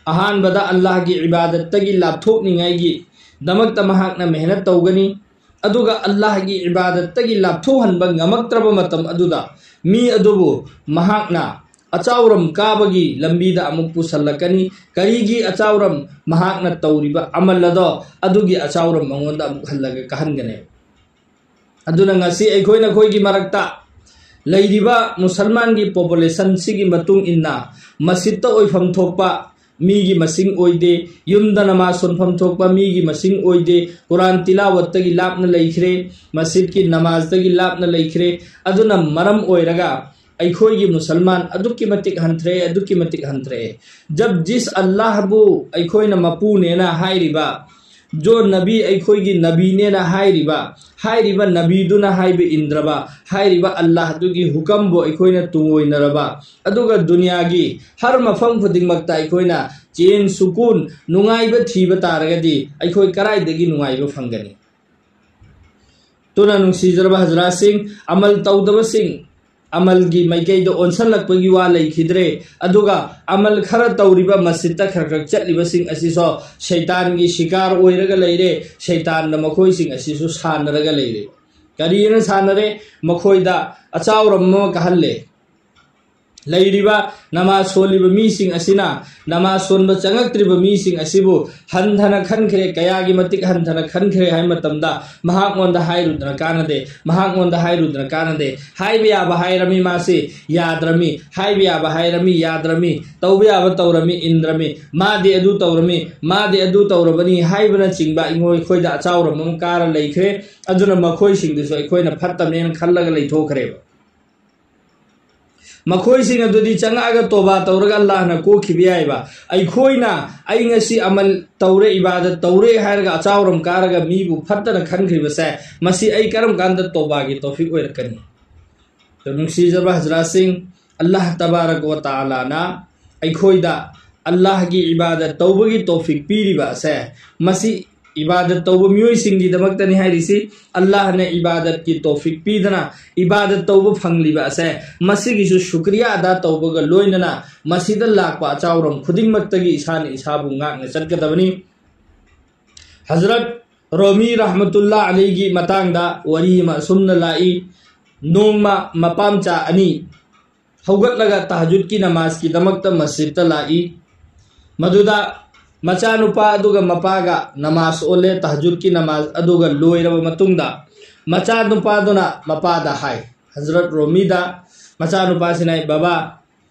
ꯑꯍꯥꯟꯕꯗ ꯑꯜꯂꯥꯍꯒꯤ ꯏꯕꯥꯗꯠꯇꯒꯤ ꯂꯥꯞꯊꯣꯛꯅꯤꯡꯉꯥꯏꯒꯤ ꯗꯃꯛꯇ ꯃꯍꯥꯛꯅ ꯃꯦꯍꯅꯠ ꯇꯧꯒꯅꯤ꯫ ꯑꯗꯨꯒ ꯑꯜꯂꯥꯍꯒꯤ ꯏꯕꯥꯗꯠꯇꯒꯤ ꯂꯥꯞꯊꯣꯛꯍꯟꯕ ꯉꯝꯃꯛꯇ꯭ꯔꯕ ꯃꯇꯝ ꯑꯗꯨꯗ ꯃꯤ ꯑꯗꯨꯕꯨ ꯃꯍꯥꯛꯅ ꯑꯆꯥꯎꯔꯝ ꯀꯥꯕꯒꯤ ꯂꯝꯕꯤꯗ ꯑꯃꯨꯛ ꯄꯨꯁꯜꯂꯛꯀꯅꯤ꯫ ꯀꯔꯤꯒꯤ ꯑꯆꯥꯎꯔꯝ? ꯃꯍꯥꯛꯅ ꯇꯧꯔꯤꯕ ꯑꯃꯜ ꯑꯗꯣ, ꯑꯗꯨꯒꯤ ꯑꯆꯥꯎꯔꯝ ꯃꯉꯣꯟꯗ ꯑꯃꯨꯛ ꯍꯜꯂꯒ ꯀꯥꯍꯟꯒꯅꯦꯕ꯫ ꯑꯗꯨꯅ ꯉꯁꯤ ꯑꯩꯈꯣꯏ ꯅꯈꯣꯏꯒꯤ ꯃꯔꯛꯇ ꯂꯩꯔꯤꯕ ꯃꯨꯁꯜꯃꯥꯟꯒꯤ ꯄꯣꯄꯨꯂꯦꯁꯟꯁꯤꯒꯤ ꯃꯇꯨꯡ ꯏꯟꯅ ꯃꯁꯖꯤꯠꯇ ꯑꯣꯏꯐꯝ ꯊꯣꯛꯄ ꯃꯤꯒꯤ ꯃꯁꯤꯡ ꯑꯣꯏꯗꯦ, ꯌꯨꯝꯗ ꯅꯃꯥꯖ ꯁꯣꯟꯐꯝ ꯊꯣꯛꯄ ꯃꯤꯒꯤ ꯃꯁꯤꯡ ꯑꯣꯏꯗꯦ, ꯀꯨꯔꯥꯟ ꯇꯤꯂꯥꯋꯠꯇꯒꯤ ꯂꯥꯞꯅ ꯂꯩꯈ꯭ꯔꯦ, ꯃꯁꯖꯤꯠꯀꯤ ꯅꯃꯥꯖꯇꯒꯤ ꯂꯥꯞꯅ ꯂꯩꯈ꯭ꯔꯦ꯫ ꯑꯗꯨꯅ ꯃꯔꯝ ꯑꯣꯏꯔꯒ ꯑꯩꯈꯣꯏꯒꯤ ꯃꯨꯁꯜꯃꯥꯟ ꯑꯗꯨꯛꯀꯤ ꯃꯇꯤꯛ ꯍꯟꯊꯔꯛꯑꯦ, ꯑꯗꯨꯛꯀꯤ ꯃꯇꯤꯛ ꯍꯟꯊꯔꯛꯑꯦ꯫ ꯖꯕ ꯖꯤꯁ ꯑꯜꯂꯥꯍꯕꯨ ꯑꯩꯈꯣꯏꯅ ꯃꯄꯨꯅꯦꯅ ꯍꯥꯏꯔꯤꯕ, ꯖꯣ ꯅꯕꯤ ꯑꯩꯈꯣꯏꯒꯤ ꯅꯕꯤꯅꯦꯅ ꯍꯥꯏꯔꯤꯕ, ꯍꯥꯏꯔꯤꯕ ꯅꯕꯤꯗꯨꯅ ꯍꯥꯏꯕ ꯏꯟꯗ꯭ꯔꯕ, ꯍꯥꯏꯔꯤꯕ ꯑꯜꯂꯥꯍꯗꯨꯒꯤ ꯍꯨꯀꯝꯕꯨ ꯑꯩꯈꯣꯏꯅ ꯇꯨꯡꯑꯣꯏꯅꯔꯕ, ꯑꯗꯨꯒ ꯗꯨꯅꯤꯌꯥꯒꯤ ꯍꯔ ꯃꯐꯝ ꯈꯨꯗꯤꯡꯃꯛꯇ ꯑꯩꯈꯣꯏꯅ ꯆꯦꯟ ꯁꯨꯀꯨꯟ ꯅꯨꯡꯉꯥꯏꯕ ꯊꯤꯕ ꯇꯥꯔꯒꯗꯤ ꯑꯩꯈꯣꯏ ꯀꯔꯥꯏꯗꯒꯤ ꯅꯨꯡꯉꯥꯏꯕ ꯐꯪꯒꯅꯤ? ꯑꯗꯨꯅ ꯅꯨꯡꯁꯤꯖꯔꯕ ꯍꯖꯔꯥꯠꯁꯤꯡ, ꯑꯃꯜ ꯇꯧꯗꯕꯁꯤꯡ, ꯑꯃꯜꯒꯤ ꯃꯥꯏꯀꯩꯗ ꯑꯣꯟꯁꯜꯂꯛꯄꯒꯤ ꯋꯥ ꯂꯩꯈꯤꯗ꯭ꯔꯦ꯫ ꯑꯗꯨꯒ ꯑꯃꯜ ꯈꯔ ꯇꯧꯔꯤꯕ, ꯃꯁꯖꯤꯠꯇ ꯈꯔ ꯈꯔ ꯆꯠꯂꯤꯕꯁꯤꯡ ꯑꯁꯤꯁꯨ ꯁꯩꯇꯥꯟꯒꯤ ꯁꯤꯀꯥꯔ ꯑꯣꯏꯔꯒ ꯂꯩꯔꯦ꯫ ꯁꯩꯇꯥꯟꯅ ꯃꯈꯣꯏꯁꯤꯡ ꯑꯁꯤꯁꯨ ꯁꯥꯟꯅꯔꯒ ꯂꯩꯔꯦ꯫ ꯀꯔꯤꯅ ꯁꯥꯟꯅꯔꯦ? ꯃꯈꯣꯏꯗ ꯑꯆꯥꯎꯔꯝ ꯑꯃ ꯀꯥꯍꯜꯂꯦ꯫ ꯂꯩꯔꯤꯕ ꯅꯃꯥꯖ ꯁꯣꯜꯂꯤꯕ ꯃꯤꯁꯤꯡ ꯑꯁꯤꯅ ꯅꯃꯥꯖ ꯁꯣꯟꯕ ꯆꯪꯉꯛꯇ꯭ꯔꯤꯕ ꯃꯤꯁꯤꯡ ꯑꯁꯤꯕꯨ ꯍꯟꯊꯅ ꯈꯟꯈ꯭ꯔꯦ꯫ ꯀꯌꯥꯒꯤ ꯃꯇꯤꯛ ꯍꯟꯊꯅ ꯈꯟꯈ꯭ꯔꯦ ꯍꯥꯏꯕ ꯃꯇꯝꯗ, ꯃꯍꯥꯛꯉꯣꯟꯗ ꯍꯥꯏꯔꯨꯗꯅ ꯀꯥꯟꯅꯗꯦ, ꯃꯍꯥꯛꯉꯣꯟꯗ ꯍꯥꯏꯔꯨꯗꯅ ꯀꯥꯟꯅꯗꯦ꯫ ꯍꯥꯏꯕ ꯌꯥꯕ ꯍꯥꯏꯔꯝꯃꯤ, ꯃꯥꯁꯤ ꯌꯥꯗ꯭ꯔꯝꯃꯤ, ꯍꯥꯏꯕ ꯌꯥꯕ ꯍꯥꯏꯔꯝꯃꯤ, ꯌꯥꯗ꯭ꯔꯝꯃꯤ, ꯇꯧꯕ ꯌꯥꯕ ꯇꯧꯔꯝꯃꯤ, ꯏꯟꯗ꯭ꯔꯝꯃꯤ, ꯃꯥꯗꯤ ꯑꯗꯨ ꯇꯧꯔꯝꯃꯤ, ꯃꯥꯗꯤ ꯑꯗꯨ ꯇꯧꯔꯕꯅꯤ ꯍꯥꯏꯕꯅꯆꯤꯡꯕ ꯑꯩꯉꯣꯏ-, ꯑꯩꯈꯣꯏꯗ ꯑꯆꯥꯎꯔꯝ ꯑꯃ ꯀꯥꯔ ꯂꯩꯈ꯭ꯔꯦ꯫ ꯑꯗꯨꯅ ꯃꯈꯣꯏꯁꯤꯡꯗꯨꯁꯨ ꯑꯩꯈꯣꯏꯅ ꯐꯠꯇꯕꯅꯦꯅ ꯈꯜꯂꯒ ꯂꯩꯊꯣꯛꯈ꯭ꯔꯦꯕ꯫ ꯃꯈꯣꯏꯁꯤꯡ ꯑꯗꯨꯗꯤ ꯆꯪꯉꯛꯑꯒ ꯇꯣꯕꯥ ꯇꯧꯔꯒ ꯑꯜꯂꯥꯍꯅ ꯀꯣꯛꯈꯤꯕ ꯌꯥꯏꯕ꯫ ꯑꯩꯈꯣꯏꯅ, "ꯑꯩ ꯉꯁꯤ ꯑꯃꯜ ꯇꯧꯔꯦ, ꯏꯕꯥꯗꯠ ꯇꯧꯔꯦ" ꯍꯥꯏꯔꯒ ꯑꯆꯥꯎꯔꯝ ꯀꯥꯔꯒ ꯃꯤꯕꯨ ꯐꯠꯇꯅ ꯈꯟꯈ꯭ꯔꯤꯕꯁꯦ, ꯃꯁꯤ ꯑꯩ ꯀꯔꯝ ꯀꯥꯟꯗ ꯇꯣꯕꯥꯒꯤ ꯇꯧꯐꯤꯛ ꯑꯣꯏꯔꯛꯀꯅꯤ? ꯑꯗꯣ ꯅꯨꯡꯁꯤꯖꯕ ꯍꯖꯔꯥꯠꯁꯤꯡ, ꯑꯜꯂꯥꯍ ꯇꯕꯥꯔꯛ ꯋ ꯇꯥꯂꯥꯅ ꯑꯩꯈꯣꯏꯗ ꯑꯜꯂꯥꯍꯒꯤ ꯏꯕꯥꯗꯠ ꯇꯧꯕꯒꯤ ꯇꯧꯐꯤꯛ ꯄꯤꯔꯤꯕ ꯑꯁꯦ, ꯃꯁꯤ ꯏꯕꯥꯗꯠ ꯇꯧꯕ ꯃꯤꯑꯣꯏꯁꯤꯡꯒꯤꯗꯃꯛꯇꯅꯤ ꯍꯥꯏꯔꯤꯁꯤ꯫ ꯑꯜꯂꯥꯍꯅ ꯏꯕꯥꯗꯠꯀꯤ ꯇꯧꯐꯤꯛ ꯄꯤꯗꯅ ꯏꯕꯥꯗꯠ ꯇꯧꯕ ꯐꯪꯂꯤꯕ ꯑꯁꯦ, ꯃꯁꯤꯒꯤꯁꯨ ꯁꯨꯀ꯭ꯔꯤꯌꯥ ꯑꯗꯥ ꯇꯧꯕꯒ ꯂꯣꯏꯅꯅ ꯃꯁꯤꯗ ꯂꯥꯛꯄ ꯑꯆꯥꯎꯔꯝ ꯈꯨꯗꯤꯡꯃꯛꯇꯒꯤ ꯏꯁꯥꯅ ꯏꯁꯥꯕꯨ ꯉꯥꯛꯅ ꯆꯠꯀꯗꯕꯅꯤ꯫ ꯍꯖꯔꯠ ꯔꯣꯃꯤ ꯔꯍꯃꯇꯨꯜꯂꯥ ꯑꯂꯩꯒꯤ ꯃꯇꯥꯡꯗ ꯋꯥꯔꯤ ꯑꯃ ꯑꯁꯨꯝꯅ ꯂꯥꯛꯏ꯫ ꯅꯣꯡꯃ ꯃꯄꯥꯝꯆꯥ ꯑꯅꯤ ꯍꯧꯒꯠꯂꯒ ꯇꯍꯖꯨꯗꯀꯤ ꯅꯃꯥꯖꯀꯤꯗꯃꯛꯇ ꯃꯁꯖꯤꯗꯇ ꯂꯥꯛꯏ꯫ ꯃꯗꯨꯗ ꯃꯆꯥꯅꯨꯄꯥ ꯑꯗꯨꯒ ꯃꯄꯥꯒ ꯅꯃꯥꯖ ꯑꯣꯜꯂꯦ꯫ ꯇꯍꯖꯨꯗꯀꯤ ꯅꯃꯥꯖ ꯑꯗꯨꯒ ꯂꯣꯏꯔꯕ ꯃꯇꯨꯡꯗ ꯃꯆꯥꯅꯨꯄꯥꯗꯨꯅ ꯃꯄꯥꯗ ꯍꯥꯏ, ꯍꯖꯔꯠ ꯔꯣꯃꯤꯗ ꯃꯆꯥꯅꯨꯄꯥꯁꯤꯅ ꯍꯥꯏ, "ꯕꯕꯥ,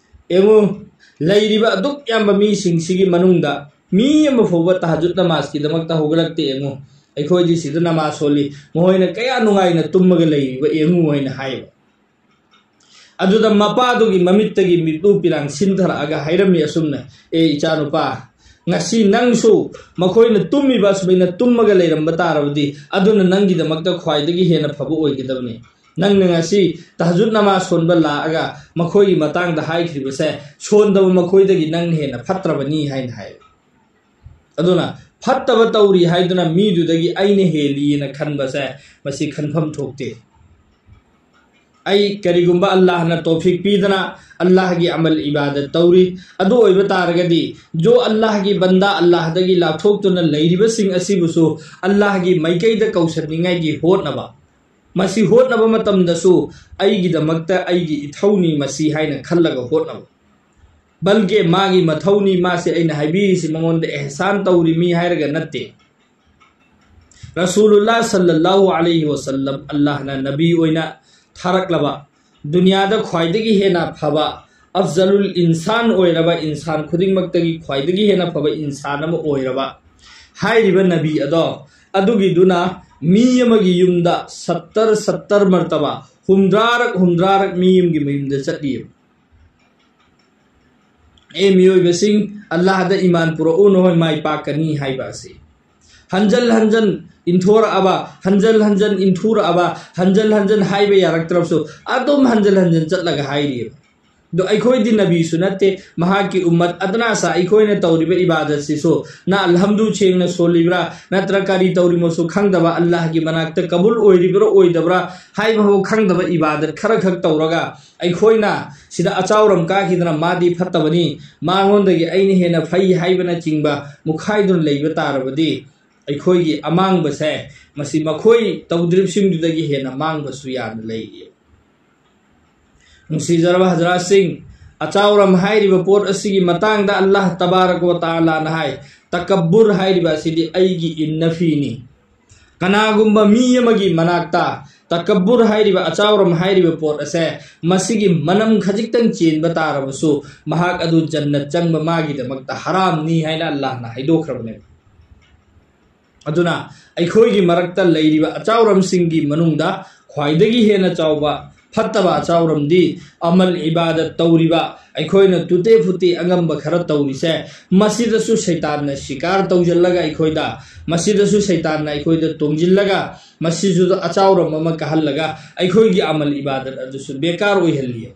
ꯌꯦꯡꯉꯨ, ꯂꯩꯔꯤꯕ ꯑꯗꯨꯛ ꯌꯥꯝꯕ ꯃꯤꯁꯤꯡꯁꯤꯒꯤ ꯃꯅꯨꯡꯗ ꯃꯤ ꯑꯃ ꯐꯥꯎꯕ ꯇꯍꯖꯨꯗ ꯅꯃꯥꯖꯀꯤꯗꯃꯛꯇ ꯍꯧꯒꯠꯂꯛꯇꯦ꯫ ꯌꯦꯡꯉꯨ, ꯑꯩꯈꯣꯏꯗꯤ ꯁꯤꯗ ꯅꯃꯥꯖ ꯁꯣꯜꯂꯤ, ꯃꯈꯣꯏꯅ ꯀꯌꯥ ꯅꯨꯡꯉꯥꯏꯅ ꯇꯨꯝꯃꯒ ꯂꯩꯔꯤꯕ ꯌꯦꯡꯉꯨ" ꯍꯥꯏꯅ ꯍꯥꯏꯌꯦꯕ꯫ ꯑꯗꯨꯗ ꯃꯄꯥꯗꯨꯒꯤ ꯃꯃꯤꯠꯇꯒꯤ ꯃꯤꯠꯂꯨ ꯄꯤꯔꯥꯡ ꯁꯤꯟꯊꯔꯛꯑꯒ ꯍꯥꯏꯔꯝꯃꯤ ꯑꯁꯨꯝꯅ, "ꯑꯦ ꯏꯆꯥꯅꯨꯄꯥ, ꯉꯁꯤ ꯅꯪꯁꯨ ꯃꯈꯣꯏꯅ ꯇꯨꯝꯃꯤꯕ ꯑꯁꯨꯃꯥꯏꯅ ꯇꯨꯝꯃꯒ ꯂꯩꯔꯝꯕ ꯇꯥꯔꯕꯗꯤ ꯑꯗꯨꯅ ꯅꯪꯒꯤꯗꯃꯛꯇ ꯈ꯭ꯋꯥꯏꯗꯒꯤ ꯍꯦꯟꯅ ꯐꯕ ꯑꯣꯏꯒꯗꯕꯅꯤ꯫ ꯅꯪꯅ ꯉꯁꯤ ꯇꯍꯖꯨꯗ ꯅꯃꯥꯖ ꯁꯣꯟꯕ ꯂꯥꯛꯑꯒ ꯃꯈꯣꯏꯒꯤ ꯃꯇꯥꯡꯗ ꯍꯥꯏꯈ꯭ꯔꯤꯕꯁꯦ ꯁꯣꯟꯗꯕ ꯃꯈꯣꯏꯗꯒꯤ ꯅꯪꯅ ꯍꯦꯟꯅ ꯐꯠꯇ꯭ꯔꯕꯅꯤ" ꯍꯥꯏꯅ ꯍꯥꯏ꯫ ꯑꯗꯨꯅ ꯐꯠꯇꯕ ꯇꯧꯔꯤ ꯍꯥꯏꯗꯨꯅ ꯃꯤꯗꯨꯗꯒꯤ ꯑꯩꯅ ꯍꯦꯜꯂꯤꯅ ꯈꯟꯕꯁꯦ ꯃꯁꯤ ꯈꯟꯐꯝ ꯊꯣꯛꯇꯦ꯫ ꯑꯩ ꯀꯔꯤꯒꯨꯝꯕ ꯑꯜꯂꯥꯍꯅ ꯇꯧꯐꯤꯛ ꯄꯤꯗꯅ ꯑꯜꯂꯥꯍꯒꯤ ꯑꯃꯜ ꯏꯕꯥꯗꯠ ꯇꯧꯔꯤ, ꯑꯗꯨ ꯑꯣꯏꯕ ꯇꯥꯔꯒꯗꯤ ꯖꯣ ꯑꯜꯂꯥꯍꯒꯤ ꯕꯟꯗꯥ ꯑꯜꯂꯥꯍꯗꯒꯤ ꯂꯥꯞꯊꯣꯛꯇꯨꯅ ꯂꯩꯔꯤꯕꯁꯤꯡ ꯑꯁꯤꯕꯨꯁꯨ ꯑꯜꯂꯥꯍꯒꯤ ꯃꯥꯏꯀꯩꯗ ꯀꯧꯁꯟꯅꯤꯡꯉꯥꯏꯒꯤ ꯍꯣꯠꯅꯕ, ꯃꯁꯤ ꯍꯣꯠꯅꯕ ꯃꯇꯝꯗꯁꯨ ꯑꯩꯒꯤꯗꯃꯛꯇ ꯑꯩꯒꯤ ꯏꯊꯧꯅꯤ ꯃꯁꯤ ꯍꯥꯏꯅ ꯈꯜꯂꯒ ꯍꯣꯠꯅꯕ꯫ ꯕꯜꯀꯦ ꯃꯥꯒꯤ ꯃꯊꯧꯅꯤ, ꯃꯥꯁꯦ ꯑꯩꯅ ꯍꯥꯏꯕꯤꯔꯤꯁꯤ ꯃꯉꯣꯟꯗ ꯑꯦꯍꯁꯥꯟ ꯇꯧꯔꯤ ꯃꯤ ꯍꯥꯏꯔꯒ ꯅꯠꯇꯦ꯫ ꯔꯁꯨꯂꯨꯜꯂꯥ ꯁꯜꯂꯜꯂꯥꯍꯨ ꯑꯂꯩꯍꯤ ꯋꯁꯜꯂꯝ ꯑꯜꯂꯥꯍꯅ ꯅꯕꯤ ꯑꯣꯏꯅ ꯊꯥꯔꯛꯂꯕ, ꯗꯨꯅꯤꯌꯥꯗ ꯈ꯭ꯋꯥꯏꯗꯒꯤ ꯍꯦꯟꯅ ꯐꯕ, ꯑꯐꯖꯂꯨꯜ ꯏꯟꯁꯥꯟ ꯑꯣꯏꯔꯕ, ꯏꯟꯁꯥꯟ ꯈꯨꯗꯤꯡꯃꯛꯇꯒꯤ ꯈ꯭ꯋꯥꯏꯗꯒꯤ ꯍꯦꯟꯅ ꯐꯕ ꯏꯟꯁꯥꯟ ꯑꯃ ꯑꯣꯏꯔꯕ ꯍꯥꯏꯔꯤꯕ ꯅꯕꯤ ꯑꯗꯣ, ꯑꯗꯨꯒꯤꯗꯨꯅ ꯃꯤ ꯑꯃꯒꯤ ꯌꯨꯝꯗ ꯁꯠꯇꯔ ꯁꯠꯇꯔ ꯃꯔꯇꯕ, ꯍꯨꯝꯗ꯭ꯔꯥꯔꯛ ꯍꯨꯝꯗ꯭ꯔꯥꯔꯛ ꯃꯤ ꯑꯃꯒꯤ ꯃꯌꯨꯝꯗ ꯆꯠꯂꯤꯑꯕ꯫ "ꯑꯦ ꯃꯤꯑꯣꯏꯕꯁꯤꯡ, ꯑꯜꯂꯥꯍꯗ ꯏꯃꯥꯟ ꯄꯨꯔꯛꯎ, ꯅꯈꯣꯏ ꯃꯥꯏ ꯄꯥꯛꯀꯅꯤ" ꯍꯥꯏꯕ ꯑꯁꯤ ꯍꯟꯖꯜ ꯍꯟꯖꯟ ꯏꯟꯊꯣꯔꯛꯑꯕ, ꯍꯟꯖꯜ ꯍꯟꯖꯟ ꯏꯟꯊꯨꯔꯛꯑꯕ, ꯍꯟꯖꯜ ꯍꯟꯖꯟ ꯍꯥꯏꯕ ꯌꯥꯔꯛꯇ꯭ꯔꯕꯁꯨ ꯑꯗꯨꯝ ꯍꯟꯖꯜ ꯍꯟꯖꯟ ꯆꯠꯂꯒ ꯍꯥꯏꯔꯤꯑꯕ꯫ ꯑꯗꯣ ꯑꯩꯈꯣꯏꯗꯤ ꯅꯕꯤꯁꯨ ꯅꯠꯇꯦ, ꯃꯍꯥꯛꯀꯤ ꯎꯝꯃꯠ ꯑꯗꯅꯥꯁꯥ ꯑꯩꯈꯣꯏꯅ ꯇꯧꯔꯤꯕ ꯏꯕꯥꯗꯠꯁꯤꯁꯨ ꯅ ꯑꯜꯍꯝꯗꯨ ꯁꯦꯡꯅ ꯁꯣꯜꯂꯤꯕ꯭ꯔꯥ, ꯅꯠꯇ꯭ꯔ ꯀꯔꯤ ꯇꯧꯔꯤꯃꯣꯁꯨ ꯈꯪꯗꯕ, ꯑꯜꯂꯥꯍꯒꯤ ꯃꯅꯥꯛꯇ ꯀꯕꯨꯜ ꯑꯣꯏꯔꯤꯕ꯭ꯔꯥ ꯑꯣꯏꯗꯕ꯭ꯔꯥ ꯍꯥꯏꯕꯐꯥꯎ ꯈꯪꯗꯕ ꯏꯕꯥꯗꯠ ꯈꯔ ꯈꯛ ꯇꯧꯔꯒ, ꯑꯩꯈꯣꯏꯅ ꯁꯤꯗ ꯑꯆꯥꯎꯔꯝ ꯀꯥꯈꯤꯗꯅ ꯃꯥꯗꯤ ꯐꯠꯇꯕꯅꯤ, ꯃꯉꯣꯟꯗꯒꯤ ꯑꯩꯅ ꯍꯦꯟꯅ ꯐꯩ ꯍꯥꯏꯕꯅꯆꯤꯡꯕ ꯃꯨꯛꯈꯥꯏꯗꯨꯅ ꯂꯩꯕ ꯇꯥꯔꯕꯗꯤ, ꯑꯩꯈꯣꯏꯒꯤ ꯑꯃꯥꯡꯕꯁꯦ ꯃꯁꯤ ꯃꯈꯣꯏ ꯇꯧꯗ꯭ꯔꯤꯕꯁꯤꯡꯗꯨꯗꯒꯤ ꯍꯦꯟꯅ ꯃꯥꯡꯕꯁꯨ ꯌꯥꯝꯅ ꯂꯩꯔꯤ꯫ ꯅꯨꯡꯁꯤꯖꯔꯕ ꯍꯖꯔꯥꯠꯁꯤꯡ, ꯑꯆꯥꯎꯔꯝ ꯍꯥꯏꯔꯤꯕ ꯄꯣꯠ ꯑꯁꯤꯒꯤ ꯃꯇꯥꯡꯗ ꯑꯜꯂꯥꯍ ꯇꯕꯥꯔꯛ ꯋ ꯇꯥꯂꯥꯅ ꯍꯥꯏ, "ꯇꯀꯕꯨꯔ ꯍꯥꯏꯔꯤꯕ ꯑꯁꯤꯗꯤ ꯑꯩꯒꯤ ꯏꯟꯅꯐꯤꯅꯤ꯫" ꯀꯅꯥꯒꯨꯝꯕ ꯃꯤ ꯑꯃꯒꯤ ꯃꯅꯥꯛꯇ ꯇꯀꯕꯨꯔ ꯍꯥꯏꯔꯤꯕ, ꯑꯆꯥꯎꯔꯝ ꯍꯥꯏꯔꯤꯕ ꯄꯣꯠ ꯑꯁꯦ, ꯃꯁꯤꯒꯤ ꯃꯅꯝ ꯈꯖꯤꯛꯇꯪ ꯆꯦꯟꯕ ꯇꯥꯔꯕꯁꯨ, ꯃꯍꯥꯛ ꯑꯗꯨ ꯖꯟꯅꯠ ꯆꯪꯕ ꯃꯥꯒꯤꯗꯃꯛꯇ ꯍꯔꯥꯝꯅꯤ ꯍꯥꯏꯅ ꯑꯜꯂꯥꯍꯅ ꯍꯥꯏꯗꯣꯛꯈ꯭ꯔꯕꯅꯦꯕ꯫ ꯑꯗꯨꯅ ꯑꯩꯈꯣꯏꯒꯤ ꯃꯔꯛꯇ ꯂꯩꯔꯤꯕ ꯑꯆꯥꯎꯔꯝꯁꯤꯡꯒꯤ ꯃꯅꯨꯡꯗ ꯈ꯭ꯋꯥꯏꯗꯒꯤ ꯍꯦꯟꯅ ꯆꯥꯎꯕ ꯐꯠꯇꯕ ꯑꯆꯥꯎꯔꯝꯗꯤ ꯑꯃꯜ ꯏꯕꯥꯗꯠ ꯇꯧꯔꯤꯕ, ꯑꯩꯈꯣꯏꯅ ꯇꯨꯇꯦ ꯐꯨꯇꯦ ꯑꯉꯝꯕ ꯈꯔ ꯇꯧꯔꯤꯁꯦ, ꯃꯁꯤꯗꯁꯨ ꯁꯩꯇꯥꯟꯅ ꯁꯤꯀꯥꯔ ꯇꯧꯁꯤꯜꯂꯒ ꯑꯩꯈꯣꯏꯗ, ꯃꯁꯤꯗꯁꯨ ꯁꯩꯇꯥꯟꯅ ꯑꯩꯈꯣꯏꯗ ꯇꯣꯡꯁꯤꯜꯂꯒ, ꯃꯁꯤꯁꯨ ꯑꯆꯥꯎꯔꯝ ꯑꯃ ꯀꯥꯍꯜꯂꯒ ꯑꯩꯈꯣꯏꯒꯤ ꯑꯃꯜ ꯏꯕꯥꯗꯠ ꯑꯗꯨꯁꯨ ꯕꯦꯀꯥꯔ ꯑꯣꯏꯍꯜꯂꯤ꯫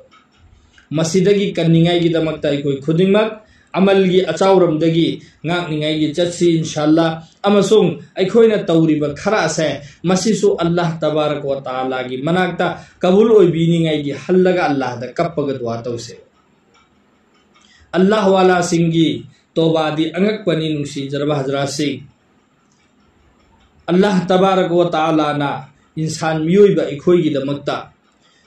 ꯃꯁꯤꯗꯒꯤ ꯀꯟꯅꯤꯡꯉꯥꯏꯒꯤꯗꯃꯛꯇ ꯑꯩꯈꯣꯏ ꯈꯨꯗꯤꯡꯃꯛ ꯑꯃꯜꯒꯤ ꯑꯆꯥꯎꯔꯝꯗꯒꯤ ꯉꯥꯛꯅꯤꯡꯉꯥꯏꯒꯤ ꯆꯠꯁꯤ, ꯏꯟꯁꯥꯜꯂꯥ꯫ ꯑꯃꯁꯨꯡ ꯑꯩꯈꯣꯏꯅ ꯇꯧꯔꯤꯕ ꯈꯔ ꯑꯁꯦ, ꯃꯁꯤꯁꯨ ꯑꯜꯂꯥꯍ ꯇꯕꯥꯔꯛ ꯋ ꯇꯥꯂꯥꯒꯤ ꯃꯅꯥꯛꯇ ꯀꯕꯨꯜ ꯑꯣꯏꯕꯤꯅꯤꯡꯉꯥꯏꯒꯤ ꯍꯜꯂꯒ ꯑꯜꯂꯥꯍꯗ ꯀꯞꯄꯒ ꯗꯨꯋꯥ ꯇꯧꯁꯦ꯫ ꯑꯜꯂꯥꯍ ꯋꯥꯂꯥꯁꯤꯡꯒꯤ ꯇꯣꯕꯥꯗꯤ ꯑꯉꯛꯄꯅꯤ, ꯅꯨꯡꯁꯤꯖꯔꯕ ꯍꯖꯔꯥꯠꯁꯤꯡ꯫ ꯑꯜꯂꯥꯍ ꯇꯕꯥꯔꯛ ꯋ ꯇꯥꯂꯥꯅ ꯏꯟꯁꯥꯟ ꯃꯤꯑꯣꯏꯕ ꯑꯩꯈꯣꯏꯒꯤꯗꯃꯛꯇ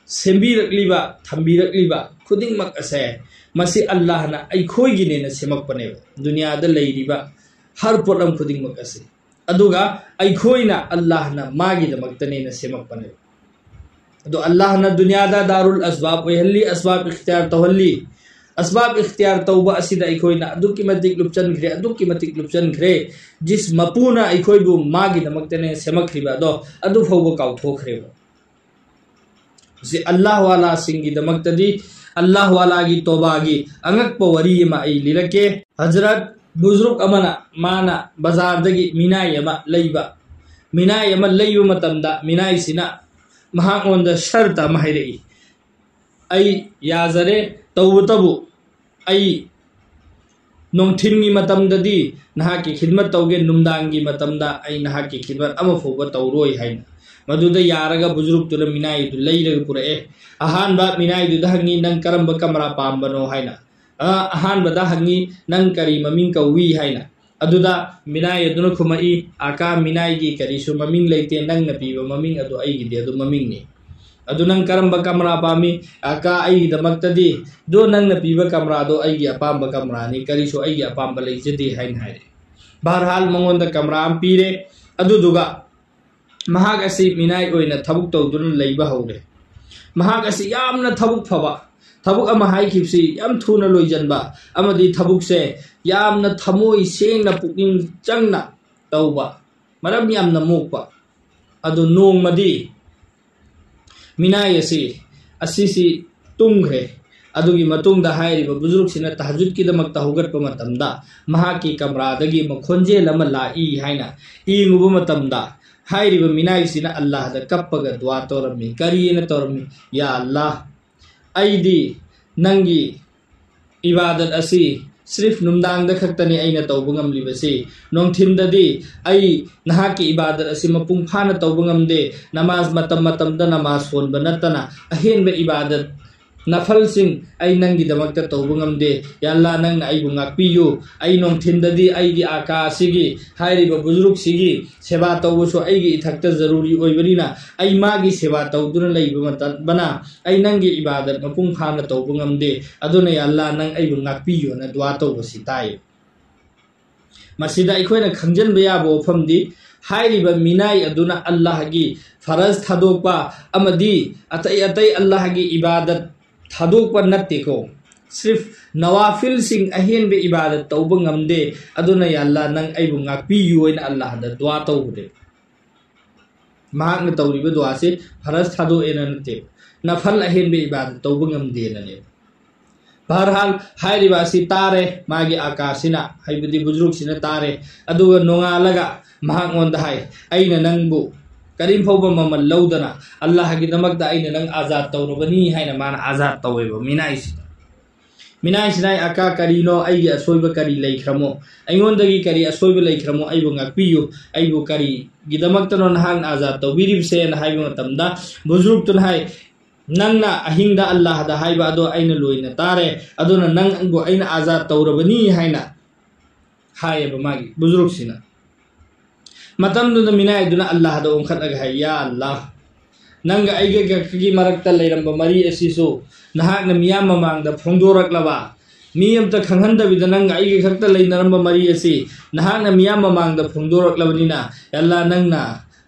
ꯁꯦꯝꯕꯤꯔꯛꯂꯤꯕ, ꯊꯝꯕꯤꯔꯛꯂꯤꯕ ꯈꯨꯗꯤꯡꯃꯛ ꯑꯁꯦ, ꯃꯁꯤ ꯑꯜꯂꯥꯍꯅ ꯑꯩꯈꯣꯏꯒꯤꯅꯦꯅ ꯁꯦꯝꯃꯛꯄꯅꯦꯕ꯫ ꯗꯨꯅꯤꯌꯥꯗ ꯂꯩꯔꯤꯕ ꯍꯔ ꯄꯣꯠꯂꯝ ꯈꯨꯗꯤꯡꯃꯛ ꯑꯁꯦ, ꯑꯗꯨꯒ ꯑꯩꯈꯣꯏꯅ ꯑꯜꯂꯥꯍꯅ ꯃꯥꯒꯤꯗꯃꯛꯇꯅꯦꯅ ꯁꯦꯝꯃꯛꯄꯅꯦꯕ꯫ ꯑꯗꯣ ꯑꯜꯂꯥꯍꯅ ꯗꯨꯅꯤꯌꯥꯗ ꯗꯥꯔꯨꯜ ꯑꯁꯕꯥꯕ ꯑꯣꯏꯍꯜꯂꯤ, ꯑꯁꯕꯥꯕ ꯏꯈꯇꯤꯌꯥꯔ ꯇꯧꯍꯜꯂꯤ꯫ ꯑꯁꯕꯥꯕ ꯏꯈꯇꯤꯌꯥꯔ ꯇꯧꯕ ꯑꯁꯤꯗ ꯑꯩꯈꯣꯏꯅ ꯑꯗꯨꯛꯀꯤ ꯃꯇꯤꯛ ꯂꯨꯞꯆꯟꯈ꯭ꯔꯦ, ꯑꯗꯨꯛꯀꯤ ꯃꯇꯤꯛ ꯂꯨꯞꯆꯟꯈ꯭ꯔꯦ꯫ ꯖꯤꯁ ꯃꯄꯨꯅ ꯑꯩꯈꯣꯏꯕꯨ ꯃꯥꯒꯤꯗꯃꯛꯇꯅꯦ ꯁꯦꯝꯃꯛꯈ꯭ꯔꯤꯕ ꯑꯗꯣ, ꯑꯗꯨ ꯐꯥꯎꯕ ꯀꯥꯎꯊꯣꯛꯈ꯭ꯔꯦꯕ꯫ ꯁꯤ ꯑꯜꯂꯥꯍ ꯋꯥꯂꯥꯁꯤꯡꯒꯤꯗꯃꯛꯇꯗꯤ, ꯑꯜꯂꯥꯍ ꯋꯥꯂꯥꯒꯤ ꯇꯣꯕꯥꯒꯤ ꯑꯉꯛꯄ ꯋꯥꯔꯤ ꯑꯃ ꯑꯩ ꯂꯤꯔꯛꯀꯦ꯫ ꯍꯖꯔꯠ ꯕꯨꯖ꯭ꯔꯨꯛ ꯑꯃꯅ, ꯃꯥꯅ ꯕꯖꯥꯔꯗꯒꯤ ꯃꯤꯅꯥꯏ ꯑꯃ ꯂꯩꯕ, ꯃꯤꯅꯥꯏ ꯑꯃ ꯂꯩꯕ ꯃꯇꯝꯗ, ꯃꯤꯅꯥꯏꯁꯤꯅ ꯃꯍꯥꯛꯉꯣꯟꯗ ꯁꯔꯇ ꯑꯃ ꯍꯥꯏꯔꯛꯏ꯫ ꯑꯩ ꯌꯥꯖꯔꯦ, ꯇꯧꯕꯇꯕꯨ ꯑꯩ ꯅꯨꯡꯊꯤꯜꯒꯤ ꯃꯇꯝꯗꯗꯤ ꯅꯍꯥꯛꯀꯤ ꯈꯤꯗꯃꯠ ꯇꯧꯒꯦ, ꯅꯨꯡꯗꯥꯡꯒꯤ ꯃꯇꯝꯗ ꯑꯩ ꯅꯍꯥꯛꯀꯤ ꯈꯤꯗꯃꯠ ꯑꯃ ꯐꯥꯎꯕ ꯇꯧꯔꯣꯏ ꯍꯥꯏꯅ꯫ ꯃꯗꯨꯗ ꯌꯥꯔꯒ ꯕꯨꯖꯨꯔꯨꯛꯇꯨꯅ ꯃꯤꯅꯥꯏꯗꯨ ꯂꯩꯔꯒ ꯄꯨꯔꯛꯑꯦ꯫ ꯑꯍꯥꯟꯕ ꯃꯤꯅꯥꯏꯗꯨꯗ ꯍꯪꯉꯤ, "ꯅꯪ ꯀꯔꯝꯕ ꯀꯃꯔꯥ ꯄꯥꯝꯕꯅꯣ?" ꯍꯥꯏꯅ꯫ ꯑ, ꯑꯍꯥꯟꯕꯗ ꯍꯪꯉꯤ, "ꯅꯪ ꯀꯔꯤ ꯃꯃꯤꯡ ꯀꯧꯏ?" ꯍꯥꯏꯅ꯫ ꯑꯗꯨꯗ ꯃꯤꯅꯥꯏ ꯑꯗꯨꯅ ꯈꯨꯝꯃꯛꯏ, "ꯑꯀꯥ, ꯃꯤꯅꯥꯏꯒꯤ ꯀꯔꯤꯁꯨ ꯃꯃꯤꯡ ꯂꯩꯇꯦ, ꯅꯪꯅ ꯄꯤꯕ ꯃꯃꯤꯡ ꯑꯗꯨ ꯑꯩꯒꯤꯗꯤ ꯑꯗꯨ ꯃꯃꯤꯡꯅꯤ꯫ ꯑꯗꯨ ꯅꯪ ꯀꯔꯝꯕ ꯀꯃꯔꯥ ꯄꯥꯝꯃꯤ?" "ꯑꯀꯥ, ꯑꯩꯒꯤꯗꯃꯛꯇꯗꯤ ꯗꯣ ꯅꯪꯅ ꯄꯤꯕ ꯀꯃꯔꯥꯗꯣ ꯑꯩꯒꯤ ꯑꯄꯥꯝꯕ ꯀꯃꯔꯥꯅꯤ, ꯀꯔꯤꯁꯨ ꯑꯩꯒꯤ ꯑꯄꯥꯝꯕ ꯂꯩꯖꯗꯦ" ꯍꯥꯏꯅ ꯍꯥꯏꯔꯦ꯫ ꯕꯍꯔꯍꯥꯜ ꯃꯉꯣꯟꯗ ꯀꯃꯔꯥ ꯑꯃ ꯄꯤꯔꯦ꯫ ꯑꯗꯨꯗꯨꯒ ꯃꯍꯥꯛ ꯑꯁꯤ ꯃꯤꯅꯥꯏ ꯑꯣꯏꯅ ꯊꯕꯛ ꯇꯧꯗꯨꯅ ꯂꯩꯕ ꯍꯧꯔꯦ꯫ ꯃꯍꯥꯛ ꯑꯁꯤ ꯌꯥꯝꯅ ꯊꯕꯛ ꯐꯕ, ꯊꯕꯛ ꯑꯃ ꯍꯥꯏꯈꯤꯕꯁꯤ ꯌꯥꯝ ꯊꯨꯅ ꯂꯣꯏꯁꯤꯟꯕ, ꯑꯃꯗꯤ ꯊꯕꯛꯁꯦ ꯌꯥꯝꯅ ꯊꯃꯣꯏ ꯁꯦꯡꯅ, ꯄꯨꯛꯅꯤꯡ ꯆꯪꯅ ꯇꯧꯕ, ꯃꯔꯝ ꯌꯥꯝꯅ ꯃꯣꯛꯄ꯫ ꯑꯗꯨ ꯅꯣꯡꯃꯗꯤ ꯃꯤꯅꯥꯏ ꯑꯁꯤ, ꯑꯁꯤꯁꯤ ꯇꯨꯝꯈ꯭ꯔꯦ꯫ ꯑꯗꯨꯒꯤ ꯃꯇꯨꯡꯗ ꯍꯥꯏꯔꯤꯕ ꯕꯨꯖꯨꯔꯨꯛꯁꯤꯅ ꯇꯍꯖꯨꯗꯀꯤꯗꯃꯛꯇ ꯍꯧꯒꯠꯄ ꯃꯇꯝꯗ ꯃꯍꯥꯛꯀꯤ ꯀꯃꯔꯥꯗꯒꯤ ꯃꯈꯣꯟꯖꯦꯜ ꯑꯃ ꯂꯥꯛꯏ ꯍꯥꯏꯅ ꯌꯦꯡꯉꯨꯕ ꯃꯇꯝꯗ ꯍꯥꯏꯔꯤꯕ ꯃꯤꯅꯥꯏꯁꯤꯅ ꯑꯜꯂꯥꯍꯗ ꯀꯞꯄꯒ ꯗꯨꯋꯥ ꯇꯧꯔꯝꯃꯤ꯫ ꯀꯔꯤꯅ ꯇꯧꯔꯝꯃꯤ? "ꯌꯥ ꯑꯜꯂꯥꯍ, ꯑꯩꯗꯤ ꯅꯪꯒꯤ ꯏꯕꯥꯗꯠ ꯑꯁꯤ ꯁ꯭ꯔꯤꯐ ꯅꯨꯡꯗꯥꯡꯗ ꯈꯛꯇꯅꯤ ꯑꯩꯅ ꯇꯧꯕ ꯉꯝꯂꯤꯕꯁꯤ꯫ ꯅꯨꯡꯊꯤꯟꯗꯗꯤ ꯑꯩ ꯅꯍꯥꯛꯀꯤ ꯏꯕꯥꯗꯠ ꯑꯁꯤ ꯃꯄꯨꯡ ꯐꯥꯅ ꯇꯧꯕ ꯉꯝꯗꯦ꯫ ꯅꯃꯥꯖ ꯃꯇꯝ ꯃꯇꯝꯗ ꯅꯃꯥꯖ ꯁꯣꯟꯕ ꯅꯠꯇꯅ ꯑꯍꯦꯟꯕ ꯏꯕꯥꯗꯠ ꯅꯐꯜꯁꯤꯡ ꯑꯩ ꯅꯪꯒꯤꯗꯃꯛꯇ ꯇꯧꯕ ꯉꯝꯗꯦ꯫ ꯌꯥ ꯑꯜꯂꯥꯍ, ꯅꯪꯅ ꯑꯩꯕꯨ ꯉꯥꯛꯄꯤꯌꯨ꯫ ꯑꯩ ꯅꯨꯡꯊꯤꯟꯗꯗꯤ ꯑꯩꯒꯤ ꯑꯀꯥ ꯑꯁꯤꯒꯤ, ꯍꯥꯏꯔꯤꯕ ꯕꯨꯖꯨꯔꯨꯛꯁꯤꯒꯤ ꯁꯦꯕꯥ ꯇꯧꯕꯁꯨ ꯑꯩꯒꯤ ꯏꯊꯛꯇ ꯖꯔꯨꯔꯤ ꯑꯣꯏꯕꯅꯤꯅ ꯑꯩ ꯃꯥꯒꯤ ꯁꯦꯕꯥ ꯇꯧꯗꯨꯅ ꯂꯩꯕ ꯃꯇꯝꯗꯅ ꯑꯩ ꯅꯪꯒꯤ ꯏꯕꯥꯗꯠ ꯃꯄꯨꯡ ꯐꯥꯅ ꯇꯧꯕ ꯉꯝꯗꯦ꯫ ꯑꯗꯨꯅ ꯌꯥ ꯑꯜꯂꯥꯍ, ꯅꯪ ꯑꯩꯕꯨ ꯉꯥꯛꯄꯤꯌꯨꯅ ꯗꯨꯋꯥ ꯇꯧꯕꯁꯤ ꯇꯥꯏ"꯫ ꯃꯁꯤꯗ ꯑꯩꯈꯣꯏꯅ ꯈꯪꯖꯤꯟꯕ ꯌꯥꯕ ꯋꯥꯐꯝꯗꯤ, ꯍꯥꯏꯔꯤꯕ ꯃꯤꯅꯥꯏ ꯑꯗꯨꯅ ꯑꯜꯂꯥꯍꯒꯤ ꯐꯔꯖ ꯊꯥꯗꯣꯛꯄ ꯑꯃꯗꯤ ꯑꯇꯩ ꯑꯇꯩ ꯑꯜꯂꯥꯍꯒꯤ ꯏꯕꯥꯗꯠ ꯊꯥꯗꯣꯛꯄ ꯅꯠꯇꯦꯀꯣ꯫ ꯁ꯭ꯔꯤꯐ ꯅꯋꯥꯐꯤꯜꯁꯤꯡ, ꯑꯍꯦꯟꯕ ꯏꯕꯥꯗꯠ ꯇꯧꯕ ꯉꯝꯗꯦ꯫ ꯑꯗꯨꯅ ꯌꯥ ꯑꯜꯂꯥꯍ, ꯅꯪ ꯑꯩꯕꯨ ꯉꯥꯛꯄꯤꯌꯨ ꯍꯥꯏꯅ ꯑꯜꯂꯥꯍꯗ ꯗꯨꯋꯥ ꯇꯧꯕꯅꯦ꯫ ꯃꯍꯥꯛꯅ ꯇꯧꯔꯤꯕ ꯗꯨꯋꯥꯁꯤ ꯐꯔꯖ ꯊꯥꯗꯣꯛꯑꯦꯅ ꯅꯠꯇꯦꯕ, ꯅꯐꯜ ꯑꯍꯦꯟꯕ ꯏꯕꯥꯗꯠ ꯇꯧꯕ ꯉꯝꯗꯦꯅꯅꯦꯕ꯫ ꯕꯍꯔꯍꯥꯜ, ꯍꯥꯏꯔꯤꯕ ꯑꯁꯤ ꯇꯥꯔꯦ ꯃꯥꯒꯤ ꯑꯀꯥꯁꯤꯅ, ꯍꯥꯏꯕꯗꯤ ꯕꯨꯖꯨꯔꯨꯛꯁꯤꯅ ꯇꯥꯔꯦ꯫ ꯑꯗꯨꯒ ꯅꯣꯡꯉꯥꯜꯂꯒ ꯃꯍꯥꯛꯉꯣꯟꯗ ꯍꯥꯏ, "ꯑꯩꯅ ꯅꯪꯕꯨ ꯀꯔꯤꯝ ꯐꯥꯎꯕ ꯃꯃꯜ ꯂꯧꯗꯅ ꯑꯜꯂꯥꯍꯒꯤꯗꯃꯛꯇ ꯑꯩꯅ ꯅꯪ ꯑꯖꯥꯗ ꯇꯧꯔꯕꯅꯤ ꯍꯥꯏꯅ ꯃꯥꯅ ꯑꯖꯥꯗ ꯇꯧꯋꯦꯕ ꯃꯤꯅꯥꯏꯁꯤꯗ꯫ ꯃꯤꯅꯥꯏꯁꯤꯅ ꯑꯩ ꯑꯀꯥ ꯀꯔꯤꯅꯣ, ꯑꯩꯒꯤ ꯑꯁꯣꯏꯕ ꯀꯔꯤ ꯂꯩꯈ꯭ꯔꯃꯣ, ꯑꯩꯉꯣꯟꯗꯒꯤ ꯀꯔꯤ ꯑꯁꯣꯏꯕ ꯂꯩꯈ꯭ꯔꯃꯣ, ꯑꯩꯕꯨ ꯉꯥꯛꯄꯤꯌꯨ, ꯑꯩꯕꯨ ꯀꯔꯤꯒꯤꯗꯃꯛꯇꯅꯣ ꯅꯍꯥꯛꯅ ꯑꯖꯥꯗ ꯇꯧꯕꯤꯔꯤꯕꯁꯦꯅ ꯍꯥꯏꯕ ꯃꯇꯝꯗ ꯕꯨꯖꯨꯔꯨꯛꯇꯨꯅ ꯍꯥꯏ, ꯅꯪꯅ ꯑꯍꯤꯡꯗ ꯑꯜꯂꯥꯍꯗ ꯍꯥꯏꯕ ꯑꯗꯣ ꯑꯩꯅ ꯂꯣꯏꯅ ꯇꯥꯔꯦ, ꯑꯗꯨꯅ ꯅꯪꯕꯨ ꯑꯩꯅ ꯑꯖꯥꯗ ꯇꯧꯔꯕꯅꯤ ꯍꯥꯏꯅ ꯍꯥꯏꯌꯦꯕ ꯃꯥꯒꯤ ꯕꯨꯖꯨꯔꯨꯛꯁꯤꯅ꯫ ꯃꯇꯝꯗꯨꯗ ꯃꯤꯅꯥꯏꯗꯨꯅ ꯑꯜꯂꯥꯍꯗ ꯑꯣꯟꯈꯠꯂꯒ ꯍꯥꯏ, ꯌꯥ ꯑꯜꯂꯥꯍ, ꯅꯪꯒ ꯑꯩꯒ ꯈꯛꯇꯒꯤ ꯃꯔꯛꯇ ꯂꯩꯔꯝꯕ ꯃꯔꯤ ꯑꯁꯤꯁꯨ ꯅꯍꯥꯛꯅ ꯃꯤꯌꯥꯝ ꯃꯃꯥꯡꯗ ꯐꯣꯡꯗꯣꯔꯛꯂꯕ, ꯃꯤ ꯑꯝꯇ ꯈꯪꯍꯟꯗꯕꯤꯗ ꯅꯪꯒ ꯑꯩꯒ ꯈꯛꯇ ꯂꯩꯅꯔꯝꯕ ꯃꯔꯤ ꯑꯁꯤ ꯅꯍꯥꯛꯅ ꯃꯤꯌꯥꯝ ꯃꯃꯥꯡꯗ ꯐꯣꯡꯗꯣꯔꯛꯂꯕꯅꯤꯅ, ꯑꯜꯂꯥꯍ, ꯅꯪꯅ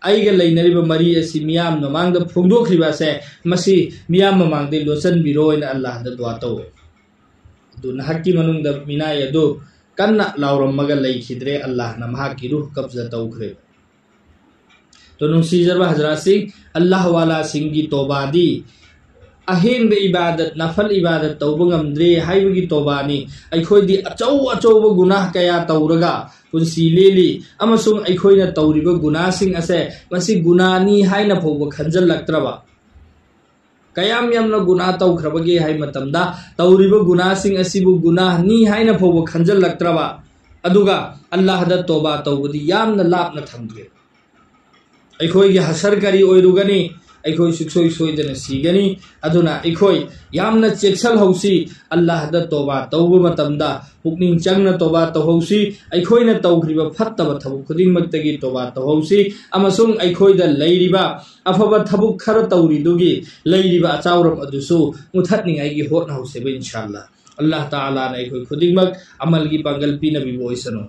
ꯑꯩꯒ ꯂꯩꯅꯔꯤꯕ ꯃꯔꯤ ꯑꯁꯤ ꯃꯤꯌꯥꯝ ꯃꯃꯥꯡꯗ ꯐꯣꯡꯗꯣꯛꯈ꯭ꯔꯤꯕ ꯑꯁꯦ ꯃꯁꯤ ꯃꯤꯌꯥꯝ ꯃꯃꯥꯡꯗ ꯂꯣꯠꯁꯤꯟꯕꯤꯔꯣ ꯍꯥꯏꯅ ꯑꯜꯂꯥꯍꯗ ꯗꯨꯋꯥ ꯇꯧꯋꯦ꯫ ꯑꯗꯨ ꯅꯍꯥꯛꯀꯤ ꯃꯅꯨꯡꯗ ꯃꯤꯅꯥꯏ ꯑꯗꯨ ꯀꯟꯅ ꯂꯥꯎꯔꯝꯃꯒ ꯂꯩꯈꯤꯗ꯭ꯔꯦ, ꯑꯜꯂꯥꯍꯅ ꯃꯍꯥꯛꯀꯤ ꯔꯨꯍ ꯀꯕꯖ ꯇꯧꯈ꯭ꯔꯦ꯫ ꯇꯣ ꯅꯨꯡꯁꯤꯖꯔꯕ ꯍꯖꯔꯥꯠꯁꯤꯡ, ꯑꯜꯂꯥꯍ ꯋꯥꯂꯥꯁꯤꯡꯒꯤ ꯇꯣꯕꯥꯗꯤ ꯑꯍꯦꯟꯕ ꯏꯕꯥꯗꯠ, ꯅꯐꯜ ꯏꯕꯥꯗꯠ ꯇꯧꯕ ꯉꯝꯗ꯭ꯔꯦ ꯍꯥꯏꯕꯒꯤ ꯇꯣꯕꯥꯅꯤ꯫ ꯑꯩꯈꯣꯏꯗꯤ ꯑꯆꯧ ꯑꯆꯧꯕ ꯒꯨꯅꯥꯍ ꯀꯌꯥ ꯇꯧꯔꯒ ꯄꯨꯟꯁꯤ ꯂꯦꯜꯂꯤ, ꯑꯃꯁꯨꯡ ꯑꯩꯈꯣꯏꯅ ꯇꯧꯔꯤꯕ ꯒꯨꯅꯥꯍꯁꯤꯡ ꯑꯁꯦ ꯃꯁꯤ ꯒꯨꯅꯥꯍꯅꯤ ꯍꯥꯏꯅ ꯐꯥꯎꯕ ꯈꯟꯖꯜꯂꯛꯇ꯭ꯔꯕ꯫ ꯀꯌꯥꯝ ꯌꯥꯝꯅ ꯒꯨꯅꯥꯍ ꯇꯧꯈ꯭ꯔꯕꯒꯦ ꯍꯥꯏꯕ ꯃꯇꯝꯗ, ꯇꯧꯔꯤꯕ ꯒꯨꯅꯥꯍꯁꯤꯡ ꯑꯁꯤꯕꯨ ꯒꯨꯅꯥꯍꯅꯤ ꯍꯥꯏꯅ ꯐꯥꯎꯕ ꯈꯟꯖꯜꯂꯛꯇ꯭ꯔꯕ, ꯑꯗꯨꯒ ꯑꯜꯂꯥꯍꯗ ꯇꯣꯕꯥ ꯇꯧꯕꯗꯤ ꯌꯥꯝꯅ ꯂꯥꯞꯅ ꯊꯝꯈ꯭ꯔꯦ꯫ ꯑꯩꯈꯣꯏꯒꯤ ꯍꯁꯔ ꯀꯔꯤ ꯑꯣꯏꯔꯨꯒꯅꯤ? ꯑꯩꯈꯣꯏ ꯁꯨꯡꯁꯣꯏ ꯁꯣꯏꯗꯅ ꯁꯤꯒꯅꯤ꯫ ꯑꯗꯨꯅ ꯑꯩꯈꯣꯏ ꯌꯥꯝꯅ ꯆꯦꯛꯁꯤꯜꯍꯧꯁꯤ꯫ ꯑꯜꯂꯥꯍꯗ ꯇꯣꯕꯥ ꯇꯧꯕ ꯃꯇꯝꯗ ꯄꯨꯛꯅꯤꯡ ꯆꯪꯅ ꯇꯣꯕꯥ ꯇꯧꯍꯧꯁꯤ꯫ ꯑꯩꯈꯣꯏꯅ ꯇꯧꯈ꯭ꯔꯤꯕ ꯐꯠꯇꯕ ꯊꯕꯛ ꯈꯨꯗꯤꯡꯃꯛꯇꯒꯤ ꯇꯣꯕꯥ ꯇꯧꯍꯧꯁꯤ, ꯑꯃꯁꯨꯡ ꯑꯩꯈꯣꯏꯗ ꯂꯩꯔꯤꯕ ꯑꯐꯕ ꯊꯕꯛ ꯈꯔ ꯇꯧꯔꯤꯗꯨꯒꯤ ꯂꯩꯔꯤꯕ ꯑꯆꯥꯎꯔꯝ ꯑꯗꯨꯁꯨ ꯃꯨꯊꯠꯅꯤꯡꯉꯥꯏꯒꯤ ꯍꯣꯠꯅꯍꯧꯁꯦꯕ, ꯏꯟꯁꯥ ꯑꯜꯂꯥꯍ꯫ ꯑꯜꯂꯥꯍ ꯇꯥꯂꯥꯅ ꯑꯩꯈꯣꯏ ꯈꯨꯗꯤꯡꯃꯛ ꯑꯃꯜꯒꯤ ꯄꯥꯡꯒꯜ ꯄꯤꯅꯕꯤꯕ ꯑꯣꯏꯁꯅꯨ꯫